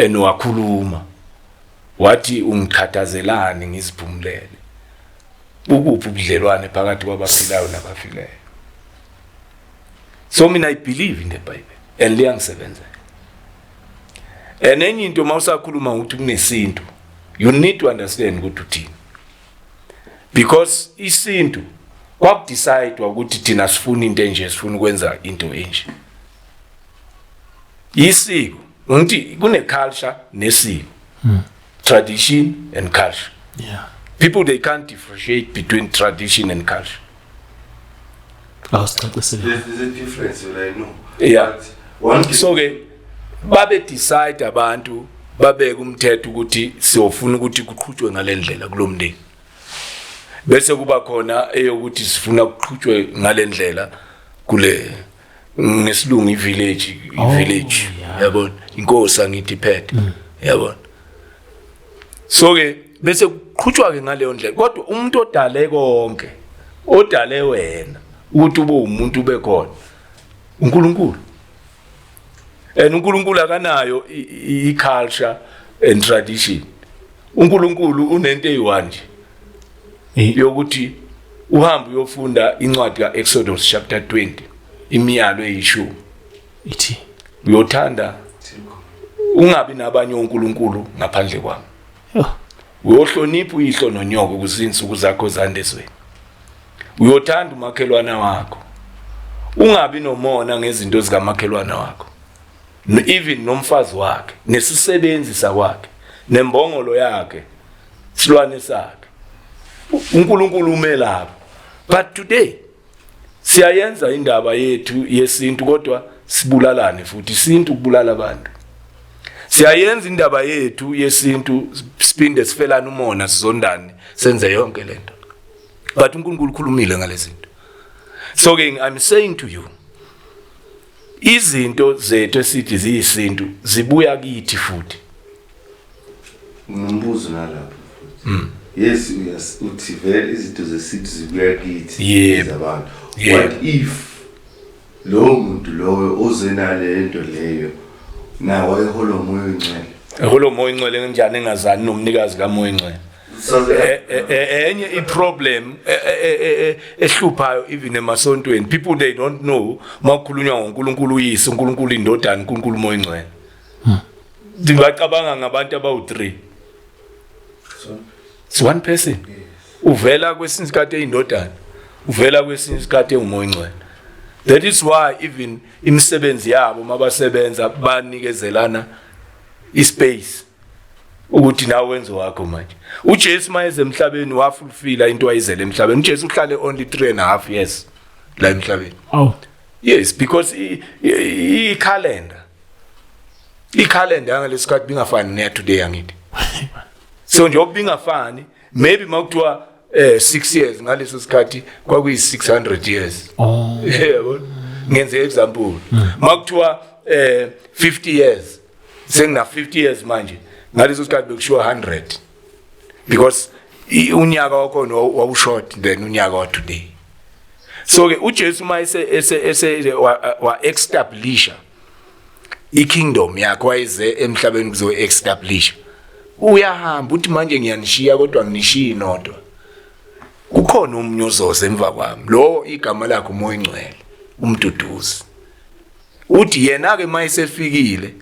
and wakhuluma wathi, "Ungikhathazelani? Ngiziphumulele." Ukuphi ubudlelwane phakathi kwabaphilayo nabafileyo? So mina I believe in the Bible and liyangisebenzela. And enye into, mawusakhuluma ukuthi kunesintu, you need to understand ukuthi uthini, because isintu kwakudecide ukuthi thina sifuna into enje, sifuna ukwenza into enje. Isiko, ngithi kune culture nesiko, tradition and culture. People, they can't differentiate between tradition and culture. Awusicacisele. There's a difference, well, I know. Yeah. But one So ke Babe decide abantu, babeke umthetho ukuthi siyofuna ukuthi kuqhutshwe ngalendlela kulomndeni, bese kuba khona eyokuthi sifuna kuqhutshwe ngalendlela kule, ngesilungu i-village, i-village. Yabona, inkosi angithi iphethe, yabona. So ke bese kuqhutshwa ke ngaleyo ndlela, kodwa umuntu odale konke, odale wena ukuthi ube umuntu, ube khona, uNkulunkulu. And uNkulunkulu akanayo i-culture and tradition. uNkulunkulu unento eyi-one nje yokuthi uhambe uyofunda incwadi kaExodus chapter 20, imiyalo eyishumi. Ithi? Uyothanda, ungabi nabanye onkulunkulu ngaphandle kwami. Yo. Uyohlonipha uyihlo nonyoko ukuze insuku zakho zande ezweni. Uyothanda umakhelwana wakho, ungabi nomona ngezinto zikamakhelwana wakho, even nomfazi wakhe, nesisebenzi sakwakhe, nembongolo yakhe, silwane sakhe. UNkulunkulu ume lapho. But today siyayenza indaba yethu yesintu, kodwa sibulalane futhi. Isintu kubulala abantu. Siyayenza indaba yethu yesintu, siphinde sifelane umona, sizondane, senze yonke lento. But uNkulunkulu ukhulumile ngalezi zinto. So ke I'm saying to you, izinto zethu esithi ziyisintu zibuya kithi futhi. Ngombuzo nalapho futhi. Yes, uyas uthi vele izinto zesintu zibuya kithi zabantu. What if lowo muntu loyo oze nale nto leyo nawo wayeholwa uMoya oNgcwele? Eholo uMoya oNgcwele kanjani engazani nomnikazi kaMoya oNgcwele? Enye i-problem ehluphayo even emasontweni, people, they don't know makukhulunywa ngoNkulunkulu uYise, uNkulunkulu iNdodana, uNkulunkulu uMoya oNgcwele, ngingacabanga ngabantu abawu-3. It's one person. Uvela kwesinye isikhathi eyindodana, uvela kwesinye isikhathi enguMoya oNgcwele. That is why even imisebenzi yabo mabasebenza banikezelana ispace ukuthi nawe wenze wakho. Manje uJesu mayeze emhlabeni wafulfilla into ayizele emhlabeni. uJesu uhlale only 3.5 years la emhlabeni. Oh. Yes, because i-calendar yangalesikhathi bingafani neya today, angithi? So njengoba bingafani, maybe makuthiwa 6 years ngaleso sikhathi kwakuyi 600 years. Oh. Yebo, ngenze example, makuthiwa 50 years, sengina 50 years manje, ngaleso sikhathi bekushiwa 100, because unyaka wakhona wawu-short than unyaka wa today. So ke uJesu mayese ese wa establisha ikingdom yakhe, wayeze emhlabeni kuzo establish. Uyahamba, uthi, "Manje ngiyanishiya, kodwa nginishiyi nodwa, kukhona omunye ozoza emva kwami, lo igama lakhe uMoya oNgcwele, umduduzi." Uthi yena ke mayisefikile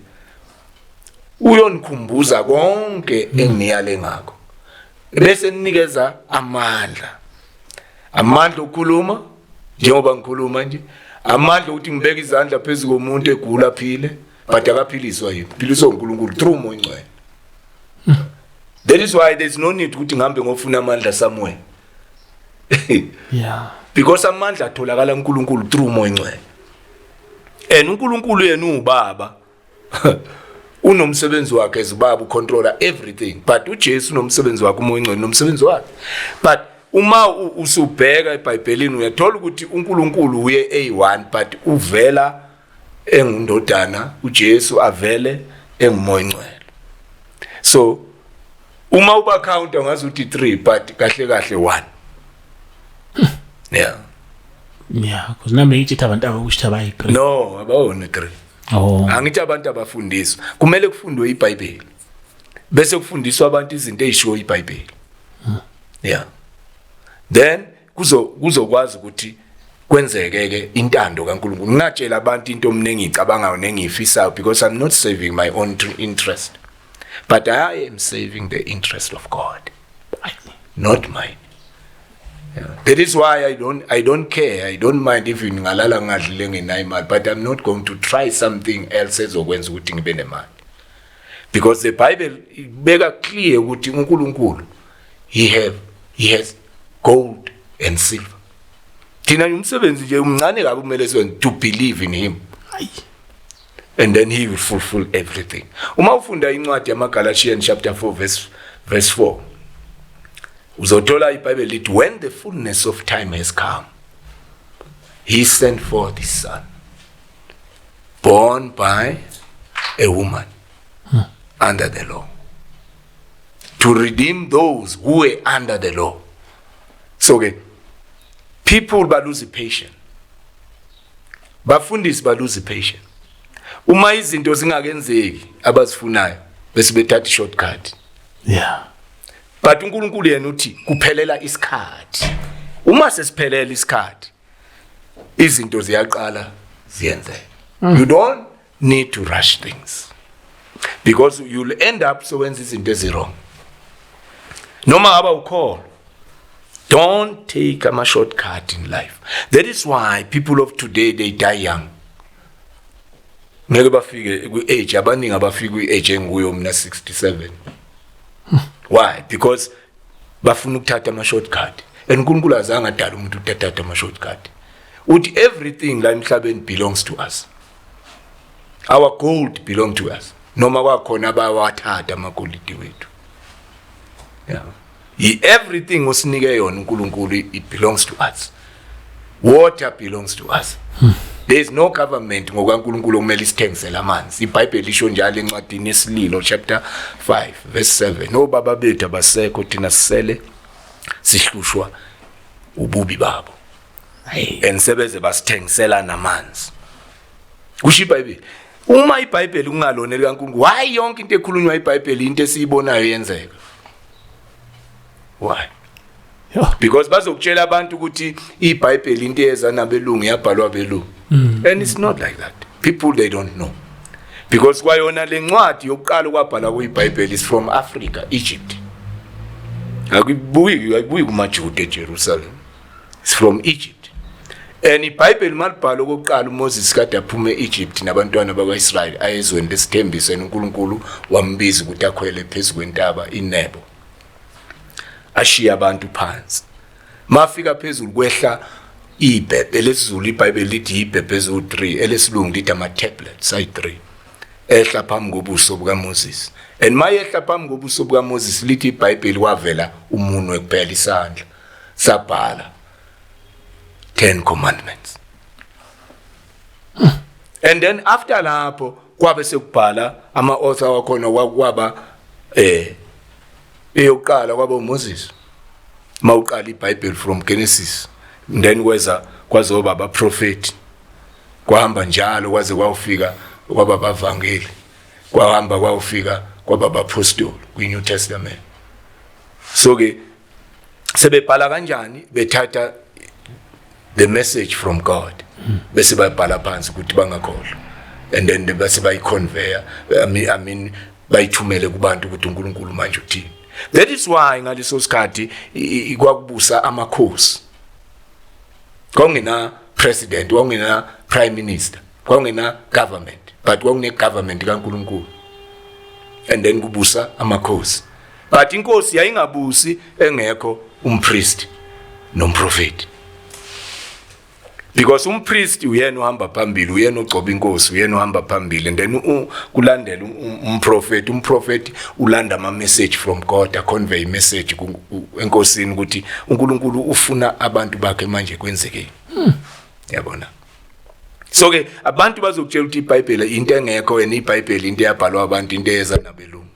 uyonikhumbuza konke enginiyale ngakho, bese ninikeza amandla, amandla okukhuluma njengoba ngikhuluma nje, amandla ukuthi ngibeke izandla phezu komuntu egula aphile. But akaphiliswa yini? Philiswa uNkulunkulu through uMoya oNgcwele. That is why there's no need ukuthi ngihambe ngofuna amandla somewhere, because amandla atholakala kuNkulunkulu through uMoya oNgcwele. And uNkulunkulu yena uBaba, unomsebenzi wakhe as ubaba, ucontrola everything, but uJesu unomsebenzi wakhe, uMoya oNgcwele unomsebenzi wakhe. But uma usubheka eBhayibhelini uyathola ukuthi uNkulunkulu uye A1, but uvela engundodana uJesu, avele enguMoya oNgcwele. So uma uba count ungazi uthi 3, but kahle kahle 1, yeah. Yeah, because nami ngithi abantu abakusho abayi-3. No, abawona 3. Oh. Angithi abantu abafundiswa, kumele kufundwe iBhayibheli, bese kufundiswa abantu izinto ezishiwo iBhayibheli. Yeah, then kuzokwazi ukuthi kwenzeke ke intando kaNkulunkulu. Ngingatshela abantu into mina engiyicabangayo nengiyifisayo, because I'm not saving my own interest, but I am saving the interest of God, not mine. Yeah. That is why I don't care. I don't mind if ngingalala ngadlile ngenayo imali, but I'm not going to try something else ezokwenza ukuthi ngibe nemali. Because the Bible ibeka clear ukuthi uNkulunkulu he has gold and silver. Thina umsebenzi nje umncane kabi kumele siwenze, to believe in him. Hayi. And then he will fulfill everything. Uma ufunda incwadi yamaGalatians chapter 4 verse 4, uzothola iBhayibheli lithi, "When the fullness of time has come, he sent forth his son, born by a woman under the law, to redeem those who were under the law." So ke people balose patience, bafundisi balose patience uma izinto zingakenzeki abazifunayo, bese bethatha shortcut. But uNkulunkulu yena uthi kuphelela isikhathi. Uma sesiphelela isikhathi, izinto ziyaqala ziyenzeka. You don't need to rush things because you'll end up sowenza izinto eziwrong noma ngaba ukholo. Don't take ama shortcut in life. That is why people of today, they die young. Ngeke bafike kwi-age, abaningi abafika kwi-age enguyo mina, 67. Why? Because bafuna ukuthatha ama shortcut, and uNkulunkulu azange adala umuntu ukuthi athathe ama shortcut. Uthi everything la emhlabeni belongs to us. Our gold belong to us, noma kwakhona abawathatha amagolide wethu. Yeah, everything osinike yona uNkulunkulu, it belongs to us. Water belongs to us. There is no government ngokaNkulunkulu okumele isithengisele amanzi. IBhayibheli lisho njalo encwadini yeSililo chapter 5 verse 7, "Obaba bethu abasekho, thina sisele sihlushwa ububi babo." And sebeze basithengisela namanzi, kusho iBhayibheli. Uma iBhayibheli kungalona likaNkulunkulu, why yonke into ekhulunywa iBhayibheli, into esiyibonayo yenzeka? Why? Yo. Because bazokutshela abantu ukuthi iBhayibheli into eyeza nabelungu, yabhalwa abelungu, and it's not like that. People, they don't know, because kwayona lencwadi yokuqala okwabhalwa kuyiBhayibheli is from Africa, Egypt. Akubuyi, ayibuyi kumaJuda eJerusalem. It's from Egypt. And iBhayibheli malibhalwa okokuqala, uMoses kade aphuma eEgypt nabantwana bakwaIsrael ayezweni lesithembiso, uNkulunkulu wambiza ukuthi akhwele phezulu kwentaba iNebo, ashiya abantu phansi. Mafika phezulu, kwehla ibhebhe lesizulu, iBhayibheli lithi ibhebhe ezu3, elesilungu lithi ama tablets ayi3, ehla phambi kobuso bukaMoses. And mayehla phambi kobuso bukaMoses, lithi iBhayibheli kwavela umunwe kuphela, isandla sabhala 10 commandments. And then after lapho kwabe sekubhala ama author wakhona, kwaba eyokuqala kwaba uMoses, mawuqala iBhayibheli from Genesis. Then kweza kwazoba abaprofeti, kwahamba njalo kwaze kwawufika kwaba bavangeli, kwahamba kwawufika kwaba bapostoli kwi-New Testament. So ke sebebhala kanjani? Bethatha the message from God, bese bayibhala phansi ukuthi bangakhohlwa, and then bese bayiconveya, I mean bayithumele kubantu ukuthi uNkulunkulu manje uthini. That is why ngaleso sikhathi kwakubusa amakhosi, kwakungena president, kwakungena prime minister, kwakungena government, but kwakune government kaNkulunkulu, and then kubusa amakhosi. But inkosi yayingabusi engekho umpriest nomprofeti, because umpriest uyena uhamba phambili, uyena ogcoba inkosi, uyena uhamba phambili, and then kulandela umprofeti. Umprofeti ulanda ama message from God, a convey message enkosini ukuthi uNkulunkulu ufuna abantu bakhe manje kwenzekeni, yabona. So ke abantu bazokutshela ukuthi iBhayibheli into engekho, wena iBhayibheli into eyabhalwa abantu, into eyeza nabelungu.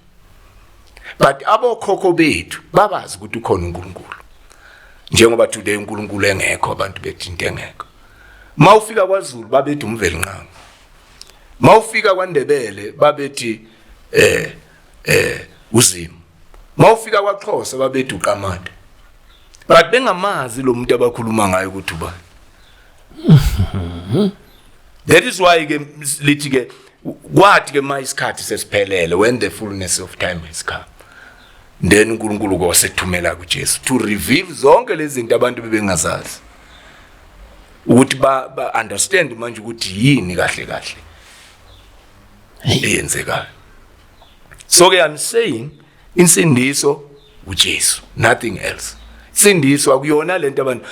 But abokhokho bethu babazi ukuthi ukhona uNkulunkulu, njengoba today uNkulunkulu engekho, abantu bethi into engekho. Mawufika kwaZulu babethi uMvelinqangi, mawufika kwaNdebele babethi uZimu, mawufika kwaXhosa babethi uQamata, but bengamazi lo muntu abakhuluma ngayo ukuthi ubani. That is why ke lithi ke kwathi ke ma isikhathi sesiphelele, when the fullness of time has come, then uNkulunkulu kwasethumela kuJesu to reveal zonke lezi zinto abantu bebengazazi, ukuthi ba understand manje ukuthi yini kahle kahle eyenzekayo. So ke I'm saying insindiso uJesu, nothing else. Insindiso akuyona lento abantu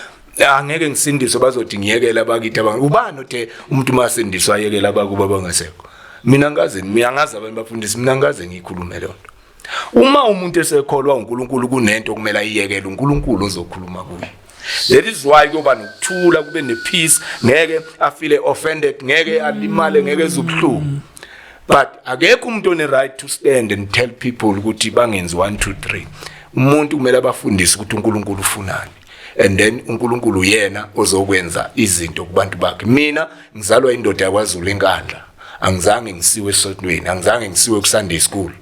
angeke ngisindiswe bazothi ngiyekela abakithi abantu. Ubani othe umuntu masindiswa ayekela abakuba bangasekho? Mina ngaze, mina ngazi abantu bafundisi, mina ngaze ngikhulume leyo nto. Uma umuntu esekholwa uNkulunkulu, kunento kumele ayiyekele, uNkulunkulu ozokhuluma kuye. That is why kuyoba nokuthula, kube nepeace, ngeke afeel offended, ngeke alimale, ngeke ezubuhlungu. But akekho umuntu one right to stand and tell people ukuthi bangenzi 1 2 3. Umuntu kumele abafundise ukuthi uNkulunkulu ufunani, and then uNkulunkulu uyena ozokwenza izinto kubantu bakhe. Mina ngizalwa indoda yakwaZulu eNkandla, angizange ngisiwe esontweni, angizange ngisiwe ku Sunday school.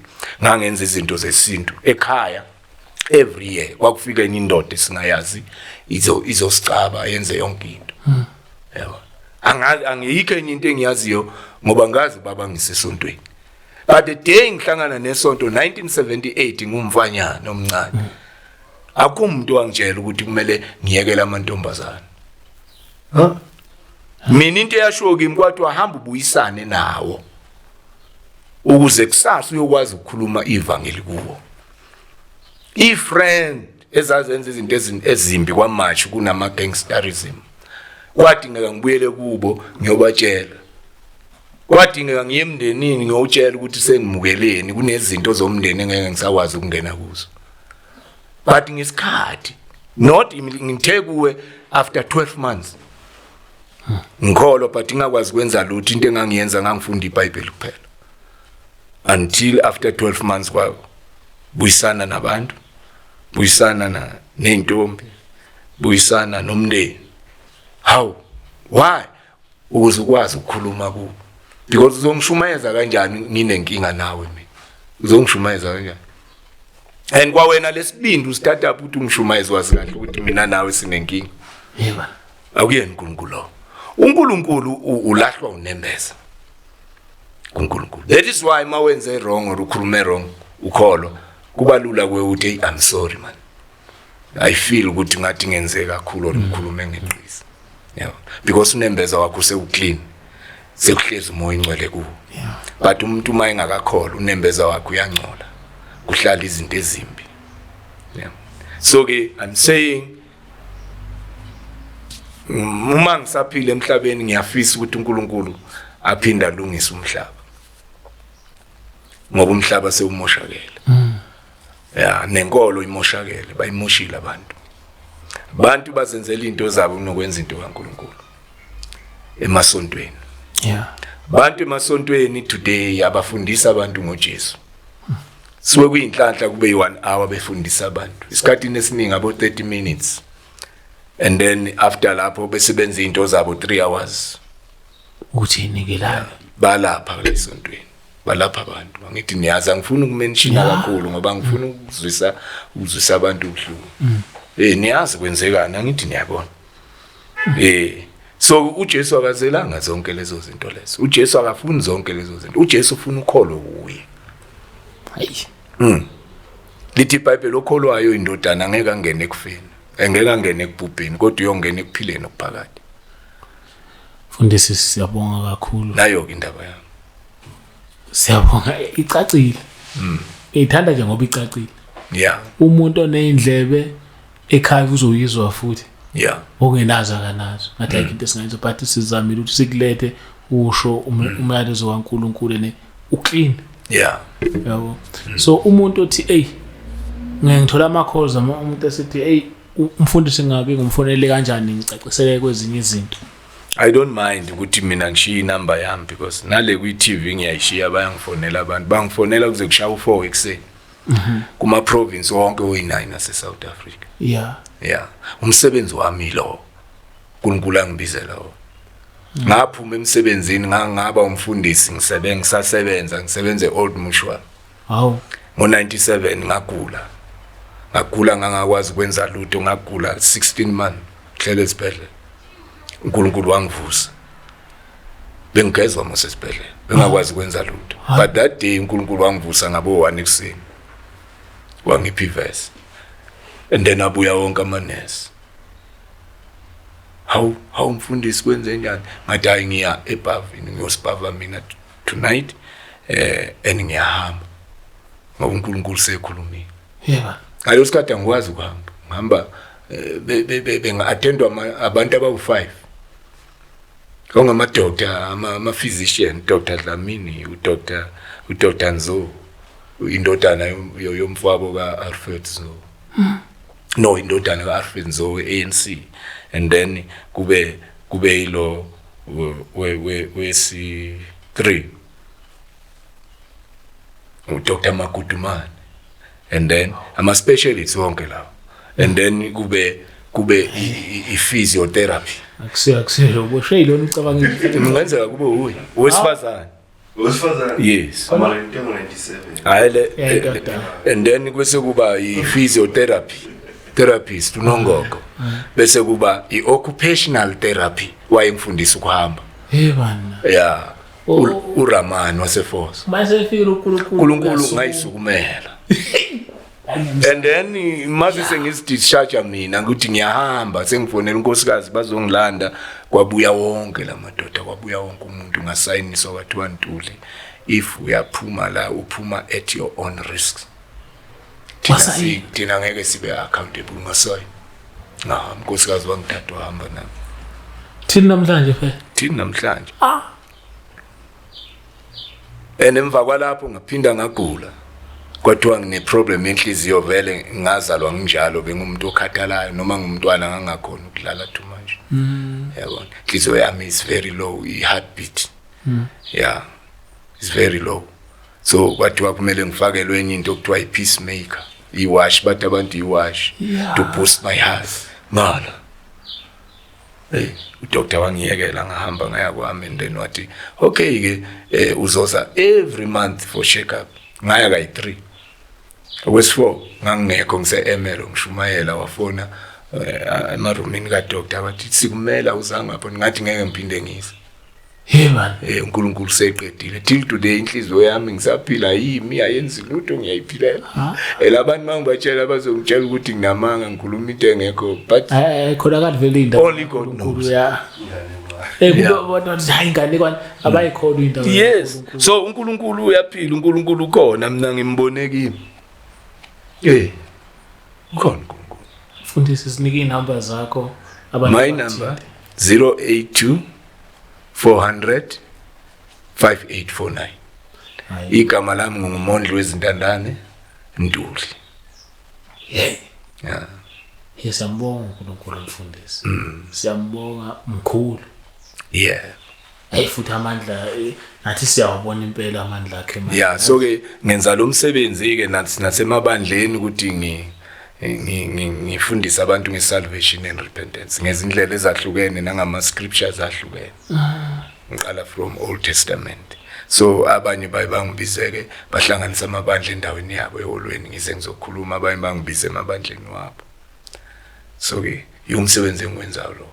Ngangenza izinto zesintu ekhaya. Every year kwakufika enye indoda esingayazi, izosicaba, yenze yonke into, yabo. Angazi, angiyikho enye into engiyaziyo, ngoba ngazi baba ngisesontweni. But the day ngihlangana nesonto, 1978, ngumfanyana omncane, akukho umuntu wangitshela ukuthi kumele ngiyekele amantombazana. Ha, mina into eyashiwo kimi kwathi wahamba ubuyisane nawo ukuze kusasa uyokwazi ukukhuluma ivangeli kuwo. I-friend ezazenza izinto ezimbi kwaMarch, kunama gangsterism, kwadingeka ngibuyele kubo ngiyobatshela. Kwadingeka ngiye emndenini ngiyotshela ukuthi sengimukeleni, kunezinto zomndeni engeke ngisakwazi ukungena kuzo. But ngesikhathi, not ngithe kuwe after 12 months ngikholwa, but ngingakwazi ukwenza lutho. Into engangiyenza, ngangifunda iBhayibheli kuphela until after 12 months. Kwa buyisana nabantu, buyisana na nezintombi, buyisana nomndeni. How? Why? Ukuze ukwazi ukukhuluma kubo, because uzongishumayeza kanjani nginenkinga nawe? Mina uzongishumayeza kanjani? And kwawena lesibindi usithatha ukuthi ungishumayeze, wazi kahle ukuthi mina nawe sinenkinga. Yebo. Akuyena uNkulunkulu lo. uNkulunkulu ulahlwa unembeza kuNkulunkulu. That is why mawenze wrong or ukhulume wrong, ukholwa, kuba lula kuwe ukuthi, "Hey, I'm sorry man, I feel ukuthi ngathi ngenze kakhulu or ngikhulume ngeqisi," yabo, because unembeza wakho usewuclean, sekuhlezi umoya ingcwele kuwo. But umuntu uma engakakholwa, unembeza wakhe uyangcola, kuhlala izinto ezimbi, yeah. So ke I'm saying, uma ngisaphila emhlabeni, ngiyafisa ukuthi uNkulunkulu aphinde alungise umhlaba, ngoba umhlaba sewumoshakele. Ya, nenkolo imoshakele, bayimoshile abantu. Abantu bazenzela into zabo kunokwenza into kaNkulunkulu emasontweni. Abantu emasontweni today abafundisa abantu ngoJesu. Suke kuyinhlanhla kube yi1 hour befundisa abantu. Isikhathini esiningi abo 30 minutes, and then after lapho bese benza into zabo 3 hours. Ukuthi inikelana. Balapha kulesontweni, balapha abantu. Angithi niyazi, angifuni ukumention kakhulu ngoba ngifuna ukuzwisa abantu ubuhlungu. Niyazi kwenzekani, angithi niyabona. So uJesu akazelanga zonke lezo zinto lezo. uJesu akafuni zonke lezo zinto. uJesu ufuna ukholo kuye. Hayi. Lithi iBhayibheli, okholwayo indodana angeke angene ekufeni, engeke angene ekubhubheni, kodwa uyongena ekuphileni okuphakade. Mfundisi, siyabonga kakhulu. Nayo ke indaba yami. Siyabonga, icacile. Ngithanda nje ngoba icacile. Umuntu oneyindlebe ekhaya uzoyizwa futhi. Ongenazo akanazo. Ngathi ayikho into esingayenza, but sizamile ukuthi sikulethe usho umyalezo kaNkulunkulu ne uclean. Yabo, so umuntu othi, "Ey, ngeke ngithola ama calls," umuntu esithi, "Ey, umfundisi ngake ngumfonele kanjani ngicacisele kwezinye izinto?" I don't mind ukuthi mina ngishiye inamba yami, because nale kwi TV ngiyayishiya, bayangifonela abantu, bangifonela kuze kushaya u4 ekuseni kuma province wonke oyi9 ase South Africa. Yeah, umsebenzi wami lo uNkulunkulu angibizela wona. Ngaphuma emsebenzini, ngangaba umfundisi, ngisebenza, ngisasebenza, ngisebenza eOld Mutual. Hawu. Ngo97 ngagula, ngagula ngangakwazi ukwenza lutho. Ngagula 16 months, hlele esibhedlela. uNkulunkulu wangivusa. Bengigezwa mos esibhedlela, bengakwazi ukwenza lutho, but that day uNkulunkulu wangivusa ngabo 1 ekuseni, wangipha ivesi, and then abuya wonke amanesi. "Hawu, hawu mfundisi, kwenze njani?" Ngathi, "Hayi, ngiya ebhavini, ngiyosibhava mina tonight, and ngiyahamba ngoba uNkulunkulu sekhulumile." Ngaleso sikhathi angikwazi ukuhamba, ngihamba benga-attendwa abantu abawu-5. Ongama-doctor, ama-physician, Dr Dlamini, uDr Nzo, indodana yomfowabo ka-Alfred Nzo. No, indodana ka-Alfred Nzo we-ANC, and then kube yilo wesi-3, uDr Magudumane, and then ama-specialists wonke lawo, and then kube i-physiotherapy. Akusiyo uboshwe yilona ucabanga. Kungenzeka kube uye owesifazane. Wesifazane. Yes. Mara into 97. Hayi, le Yeah, doctor. And then bese kuba i-physiotherapy therapist unongogo, bese kuba i-occupational therapy, wayengifundisa ukuhamba. Hey bana. Yeah. Oh. uRamani waseForce. Mase efika uNkulunkulu. uNkulunkulu uyasukuma. ngayisukumela, and then mase sengizidischarge mina ukuthi ngiyahamba, sengifonela unkosikazi bazongilanda, kwabuya wonke lamadoda, kwabuya wonke umuntu, ngasayiniswa, kwathiwa, "Ntuli, if uyaphuma la, uphuma at your own risk. Thina Wasayina? thina ngeke sibe accountable." Ngasayina, ngahamba, unkosikazi wangithatha wahamba nami. Thini namhlanje phela? Thini namhlanje? And emva kwalapho ngaphinda ngagula, kwathiwa ngine-problem yenhliziyo. Vele ngazalwa nginjalo, bengumuntu okhathalayo, noma ngumntwana ngangakhona ukudlala too much, yabona. Inhliziyo yami is very low, i-heartbeat, yeah, is very low. So kwathiwa kumele ngifakelwe enye into okuthiwa i-pacemaker, i-watch, bathi abantu i-watch to boost my heart. Ngala. Hey, udoctor wangiyekela, ngahamba ngaya kwami, and then wathi, "Okay ke, uzoza every month for check up." Ngaya kayi-3, okwesi-4 ngangingekho, ngise-Ermelo ngishumayela. Wafona emarumini kadoctor, wathi, "Sikumela uzange ngapho." Ngathi, "Ngeke ngiphinde ngize." Hey bana. UNkulunkulu seqedile. Till today inhliziyo yami ngisaphila yimi, ayenzi lutho, ngiyayiphilela. Elabantu mangibatshela bazongitshela ukuthi nginamanga, ngikhuluma into engekho, but Khona vele indaba. Only God knows. Ya. Kulo abantu, hayi, inganekwane, abayikholwa indaba. Yes, so uNkulunkulu uyaphila, uNkulunkulu ukhona, mina ngimbone kimi. Ukhona uNkulunkulu. Mfundisi, sinike inamba zakho abantu My bathinte. number 082 400 5849. Hayi. Igama lami nguMondli wezintandane Ntuli. Yeah. Yeah. Ye, siyambonga uNkulunkulu, mfundisi. Siyambonga mkhulu. Hey, futhi amandla, nathi siyawabona impela amandla akhe manje. Yeah, so ke ngenza lo msebenzi ke nasemabandleni ukuthi ngifundise abantu ngesalvation and repentance ngezindlela ezahlukene nangama scriptures ahlukene. Ngiqala from Old Testament. So abanye baye bangibizeke, bahlanganisa amabandla endaweni yabo eholweni, ngize ngizokhuluma, abanye bangibize emabandleni wabo. So ke umsebenzi engiwenzayo lo,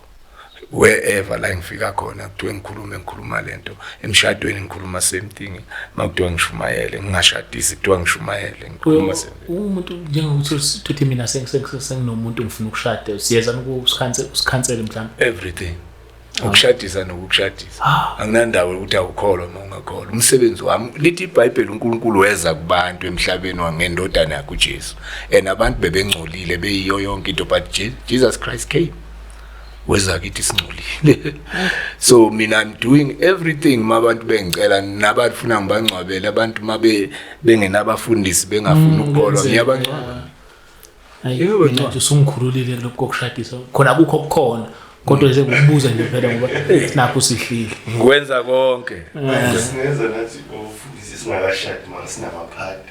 wherever la ngifika khona kuthiwe ngikhulume, ngikhuluma lento. Emshadweni ngikhuluma same thing, makuthiwa ngishumayele, ngingashadisi, kuthiwa ngishumayele, ngikhuluma same thing. Umuntu njengokuthi uthi mina senginomuntu, ngifuna ukushada, siyeza usikhansele mhlawumbe? Everything, ukushadisa nokukushadisa, anginandawo ukuthi awukholwa uma ungakholwa. Umsebenzi wami, lithi iBhayibheli, uNkulunkulu weza kubantu emhlabeni wangendodana yakhe uJesu, and abantu bebengcolile, beyiyo yonke into, but Jesus Christ came, weza kithi singcolile. So mina I'm doing everything mabantu bengicela, nabafuna ngibangcwabele abantu mabe bengenabafundisi, bengafuni ukukholwa, Kuyenzeka, ngiyabangcwaba. Hayi, Yebo, mina nje usungikhululile kulokhu kokushadisa. Khona kukho kukhona, kodwa nje ngikubuza nje phela ngoba nakho sihlile. Ngikwenza konke. Manje singenza nathi ufundisi singakashadi, mara sinamaphadi.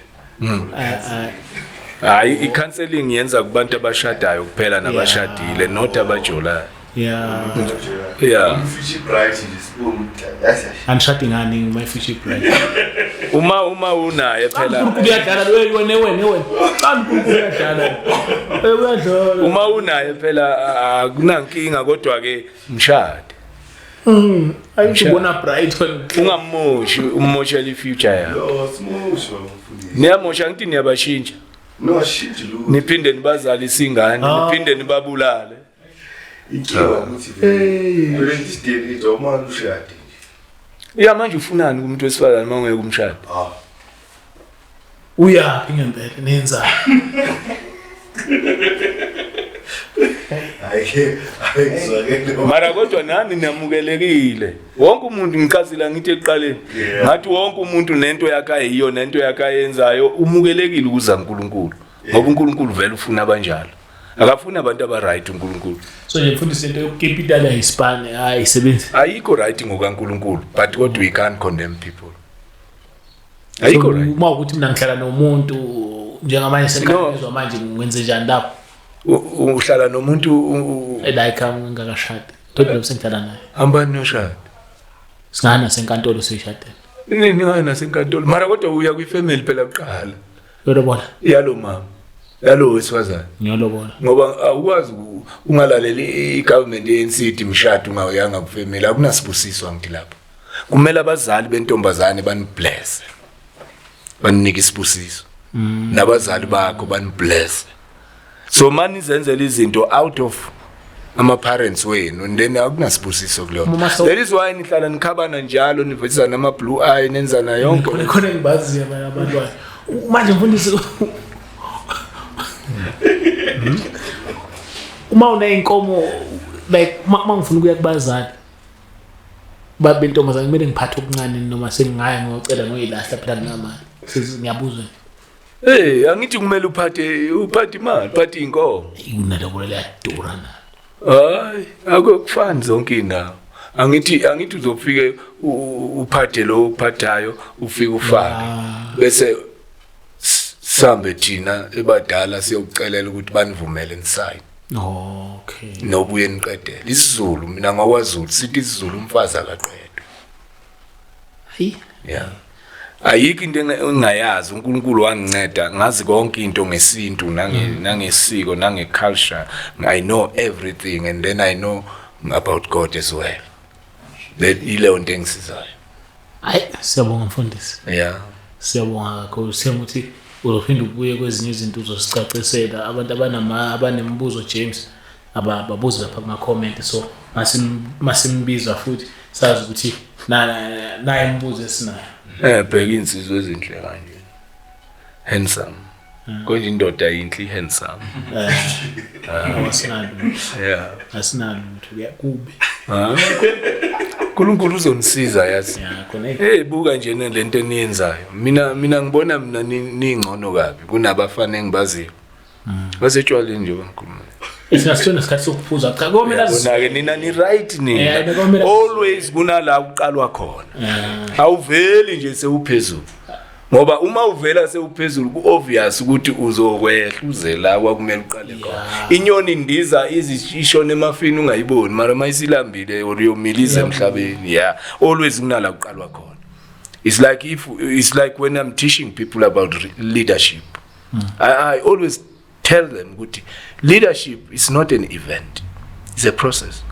Hayi, i-counseling yenza kubantu abashadayo kuphela nabashadile, not abajolayo. Yeah. Future bride nje, sibone ukuthi yazi. Anishadi ngani my future bride? Uma unaye phela. uNkulunkulu uyadlala wena, wena, wena. Cha, uNkulunkulu uyadlala. Uyadlala. Uma unaye phela akunankinga, kodwa ke mshade. Ayi, ubona Brighton. Ungamoshi, umoshela ifuture yakho. No, simusho mfundisi. Niyamosha, ngithi niyabashintsha. No, shit lo. Niphinde nibazalise ingane, niphinde nibabulale. Inkinga ukuthi vele kule state uma ushade nje. Ya, manje ufunani kumuntu wesifazane uma ungeke umshade? Ah. Uyaphi ngempela, nenzani? Hayi, ayizwakele. Mara kodwa nani namukelekile. Wonke umuntu, ngichazile ngithi ekuqaleni, ngathi wonke umuntu nento yakhe ayiyo, nento yakhe ayenzayo, umukelekile ukuza uNkulunkulu, ngoba uNkulunkulu vele ufuna abanjalo, akafuni abantu aba-right uNkulunkulu. So nje mfundisi, into yokukipitala isipane hayi isebenzi? Ayikho right ngokaNkulunkulu, but kodwa we can't condemn people, ayikho So, right. Uma ukuthi mina ngihlala nomuntu njengamanje sengikhanyizwa manje, ngwenze njani lapho? Uhlala nomuntu Like ngingakashadi, kodwa lo sengihlala naye. Hambani noshada. Singana nasenkantolo siyishadele. Nini nasenkantolo, mara kodwa uya kwifamily phela kuqala. Uyolobola. Yalo mama, yalo wesifazane. Ngiyolobola. Ngoba awukwazi ungalaleli i-government ye-NCD mshado ungayanga kufamily, akunasibusiso. Angithi lapho kumele abazali bentombazane banibless, baninike isibusiso, nabazali bakho banibless. So mani izenzela izinto out of ama-parents wenu and then akunasibusiso kuleyo. That is why nihlala nikhabana njalo, nivezana ama-blue eye, nenzana yonke. Khona khona engibaziyo abanye abantwana manje mfundisi, uma uneyinkomo, like uma ngifuna ukuya kubazali babentombazane, kumele ngiphathe okuncane noma sengingaya ngiyocela ngoyilahla? Phela nginamali. Ngiyabuzwa. Hey, angithi kumele uphathe imali, uphathe inkomo. Unalobola liyadura na? Hayi, akufani zonke indawo. Angithi uzofike uphathe lo uphathayo, ufike ufake. Bese sambe thina ebadala siyokucelela ukuthi banivumele nisayine. Nobuye niqedele. IsiZulu, mina ngakwaZulu sithi isiZulu umfazi akaqedwa. Hayi. Yeah. Ayikho into engingayazi, uNkulunkulu wanginceda ngazi konke into ngesintu nangesiko nangeculture. I know everything and then I know about God as well. That ileyo nto engisizayo. Hayi, siyabonga mfundisi. Siyabonga kakhulu, siyabonga ukuthi uzophinda ubuye kwezinye izinto uzosicacisela. Abantu abanemibuzo, James, ababuze lapha kuma-comment, so masimbiza futhi sazi ukuthi naye imibuzo esinayo. Bheka insizwe ezinhle kanje. Handsome. Konje indoda yinhle, handsome. Asinalutho. Asinalutho, kubi. Ah. uNkulunkulu uzonisiza, yazi. Ya khona. Hey, buka nje lento eniyenzayo. Mina ngibona mina ningcono kabi kunabafana engibaziyo. Basetshwaleni nje bangikhuluma. Singasithona isikhathi sokuphuza, cha, komele Yabona ke nina ni right nina. Komele Always kunala uqalwa khona. Awuveli nje sewuphezulu. Ngoba uma uvela sewuphezulu ku obvious ukuthi uzokwehla uze la kwakumele uqale khona. Inyoni indiza izishona emafini ungayiboni, mara mayisilambile or yomiliza emhlabeni. Yeah. Always kunala kuqalwa khona. It's like when I'm teaching people about leadership. I always tell them ukuthi leadership is not an event. It's a process.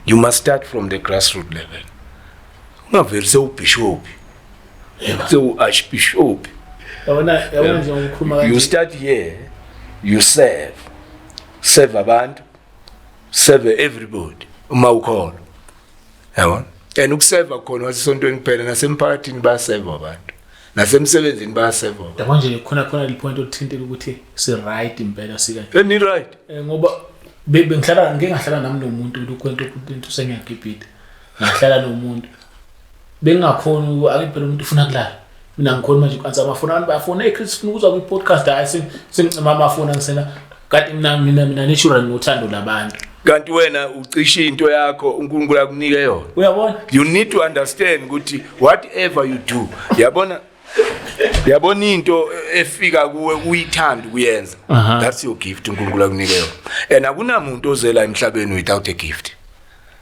You must start from the grassroots level. Ungaveli sewubishop. Sewu-archbishop. Yabona nje ukukhuluma You kanje. start here, you serve. Serve abantu, serve everybody. Uma ukhona. Yabona? And ukuseva khona wasesontweni kuphela, nasemphakathini bayaseva abantu. Nasemsebenzini bayaseva abantu. Yabo nje khona le point olithintile ukuthi si right impela sika. And right. Ngoba bengihlala, ngike ngahlala nami nomuntu lokhu into sengiyagibhida. Ngahlala nomuntu. Bengingakhoni angithi phela umuntu ufuna kulala. Mina ngikhona manje uku-answer amafoni, abantu bayafona, "Hey Chris, ufuna ukuzwa kwi-podcast." Hayi, sengicima amafoni angisena. Kanti mina natural nginothando labantu. Kanti wena ucisha into yakho uNkulunkulu akunike yona. Uyabona? You need to understand ukuthi whatever you do, yabona into efika kuwe uyithanda ukuyenza. That's your gift uNkulunkulu akunike yona. And akunamuntu ozela emhlabeni without a gift.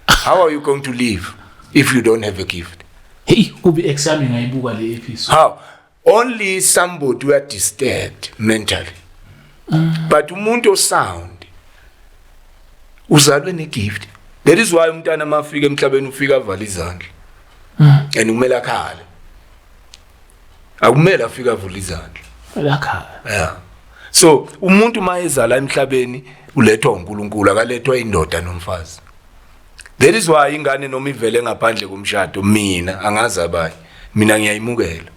How are you going to live if you don't have a gift? Hey, kubi ex yami ngayibuka le episode. How? Only somebody who are disturbed mentally. But umuntu sound uzalwe negift. That is why umntana mafika emhlabeni ufika avala izandla. And kumele akhale. Akumele afike avula izandla. Lakhala. Yeah. So umuntu mayezala emhlabeni ulethwa uNkulunkulu, akalethwa indoda nomfazi. That is why ingane noma ivele ngaphandle komshado, mina angazi abanye. Mina ngiyayimukela.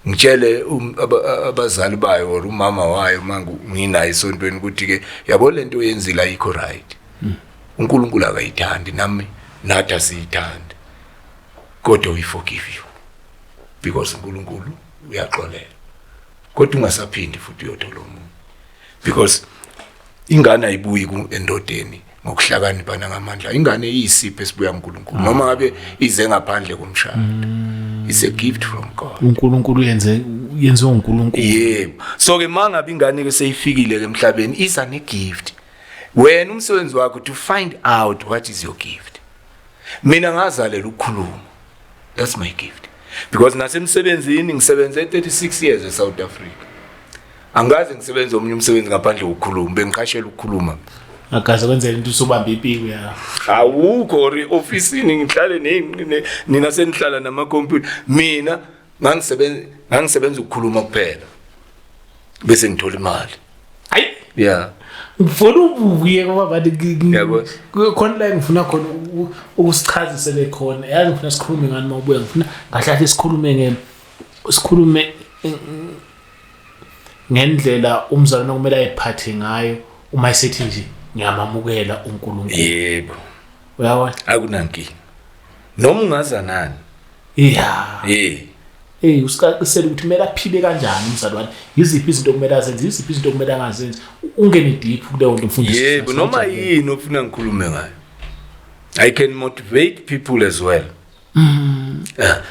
Ngitshele abazali bayo or umama wayo mangu nginayo esontweni ukuthi ke yabo lento oyenzile ayikho right. uNkulunkulu akayithandi, nami nathi asiyithandi, kodwa we forgive you because uNkulunkulu uyaxolela, kodwa ungasaphindi futhi uyothola omunye, because ingane ayibuyi endodeni ngokuhlakanipha nangamandla. Ingane iyisipho esibuya kuNkulunkulu, noma ngabe ize ngaphandle komshado. It's a gift from God. uNkulunkulu yenziwe uNkulunkulu. Yebo. So ke mangabe ingane ke seyifikile ke emhlabeni, iza ne gift. Wena umsebenzi wakho to find out what is your gift. Mina ngazalela ukukhuluma. That's my gift, because nasemsebenzini ngisebenze 36 years eSouth Africa, angaze ngisebenze omunye umsebenzi ngaphandle kokukhuluma. Bengiqashela ukukhuluma. Akaze kwenzela into usubamba ipiko ya. Awukho or ofisini ngihlale nina senihlala namakhompyutha. Mina ngangisebenza ukukhuluma kuphela bese ngithola imali. Hayi. Yeah. Ngifuna ubuye ngoba bathi Yabo. Khona la ngifuna khona ukusichazisele khona, yazi. Ngifuna sikhulume ngani uma ubuya? Ngifuna kahle kahle sikhulume ngendlela umzalwane okumele ayiphathe ngayo uma esethi nje ngiyamamukela uNkulunkulu. Yebo. Uyabona? Akunankinga noma ungaza nani. Hey, usicacisele ukuthi kumele aphile kanjani umzalwane, yiziphi izinto okumele azenze, yiziphi izinto okumele angazenzi. Ungene deep kuleyo nto, mfundisi. Yebo, noma yini ofuna ngikhulume ngayo. I can motivate people as well.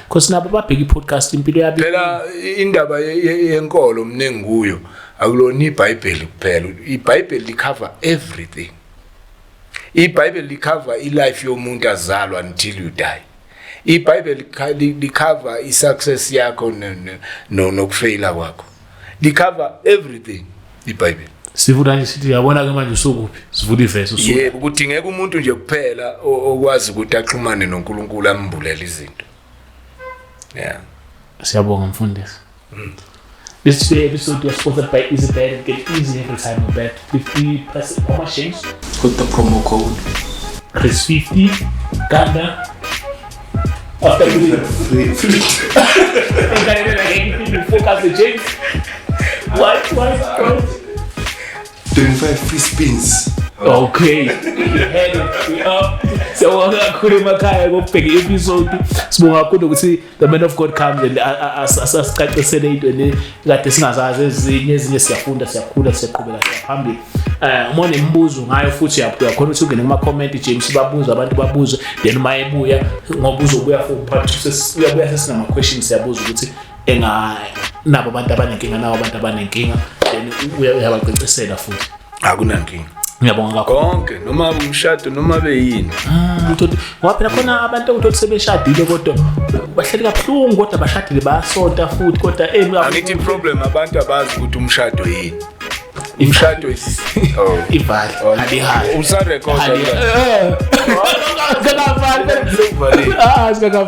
Because nabo babheka i-podcast, impilo yabo. Phela indaba yenkolo mningi kuyo, akulona iBhayibheli kuphela. iBhayibheli licover everything. iBhayibheli licover ilife yomuntu azalwa until you die. iBhayibheli licover isuccess yakho nokufaila kwakho. Licover everything iBhayibheli. Sivula nje sithi yabona ke manje usukuphi, sivula ivesi usuku. Yebo, kudingeka umuntu nje kuphela okwazi ukuthi axhumane noNkulunkulu, ambulele izinto, yeah. Siyabonga, mfundisi. This today episode was sponsored by EasyBet. Get easy every time you bet. 50%. How much, James? Put the promo code. Chris 50. Ganda. After doing Free. Focus the James. What? What? What? 25 free spins. Okay. Head we up. Siyabonga kakhulu emakhaya ngokubheka i-episode. Sibonga kakhulu ukuthi the man of God comes and asicacisele into le kade singazazi ezinye ezinye. Siyafunda, siyakhula, siyaqhubeka siyaphambili. Uma unemibuzo ngayo futhi uyakhona ukuthi ungene kuma comment, James, babuze abantu, babuze, then uma ebuya, ngoba uzobuya for part 2, uyabuya sesinama questions, siyabuza ukuthi enga nabo abantu abanenkinga, nabo abantu abanenkinga, then uyabacacisela futhi. Akunankinga. Ngiyabonga kakhulu. Konke, noma umshado noma beyini. Uthole ngoba phela khona abantu okuthi sebeshadile kodwa bahleli kabuhlungu, kodwa bashadile, bayasonta futhi, kodwa Angithi problem abantu abazi ukuthi umshado yini. Umshado is, oh. Ivali alihali. Usarekhoda? Sikakavali. Sekuvalile. Ah, sikakavali.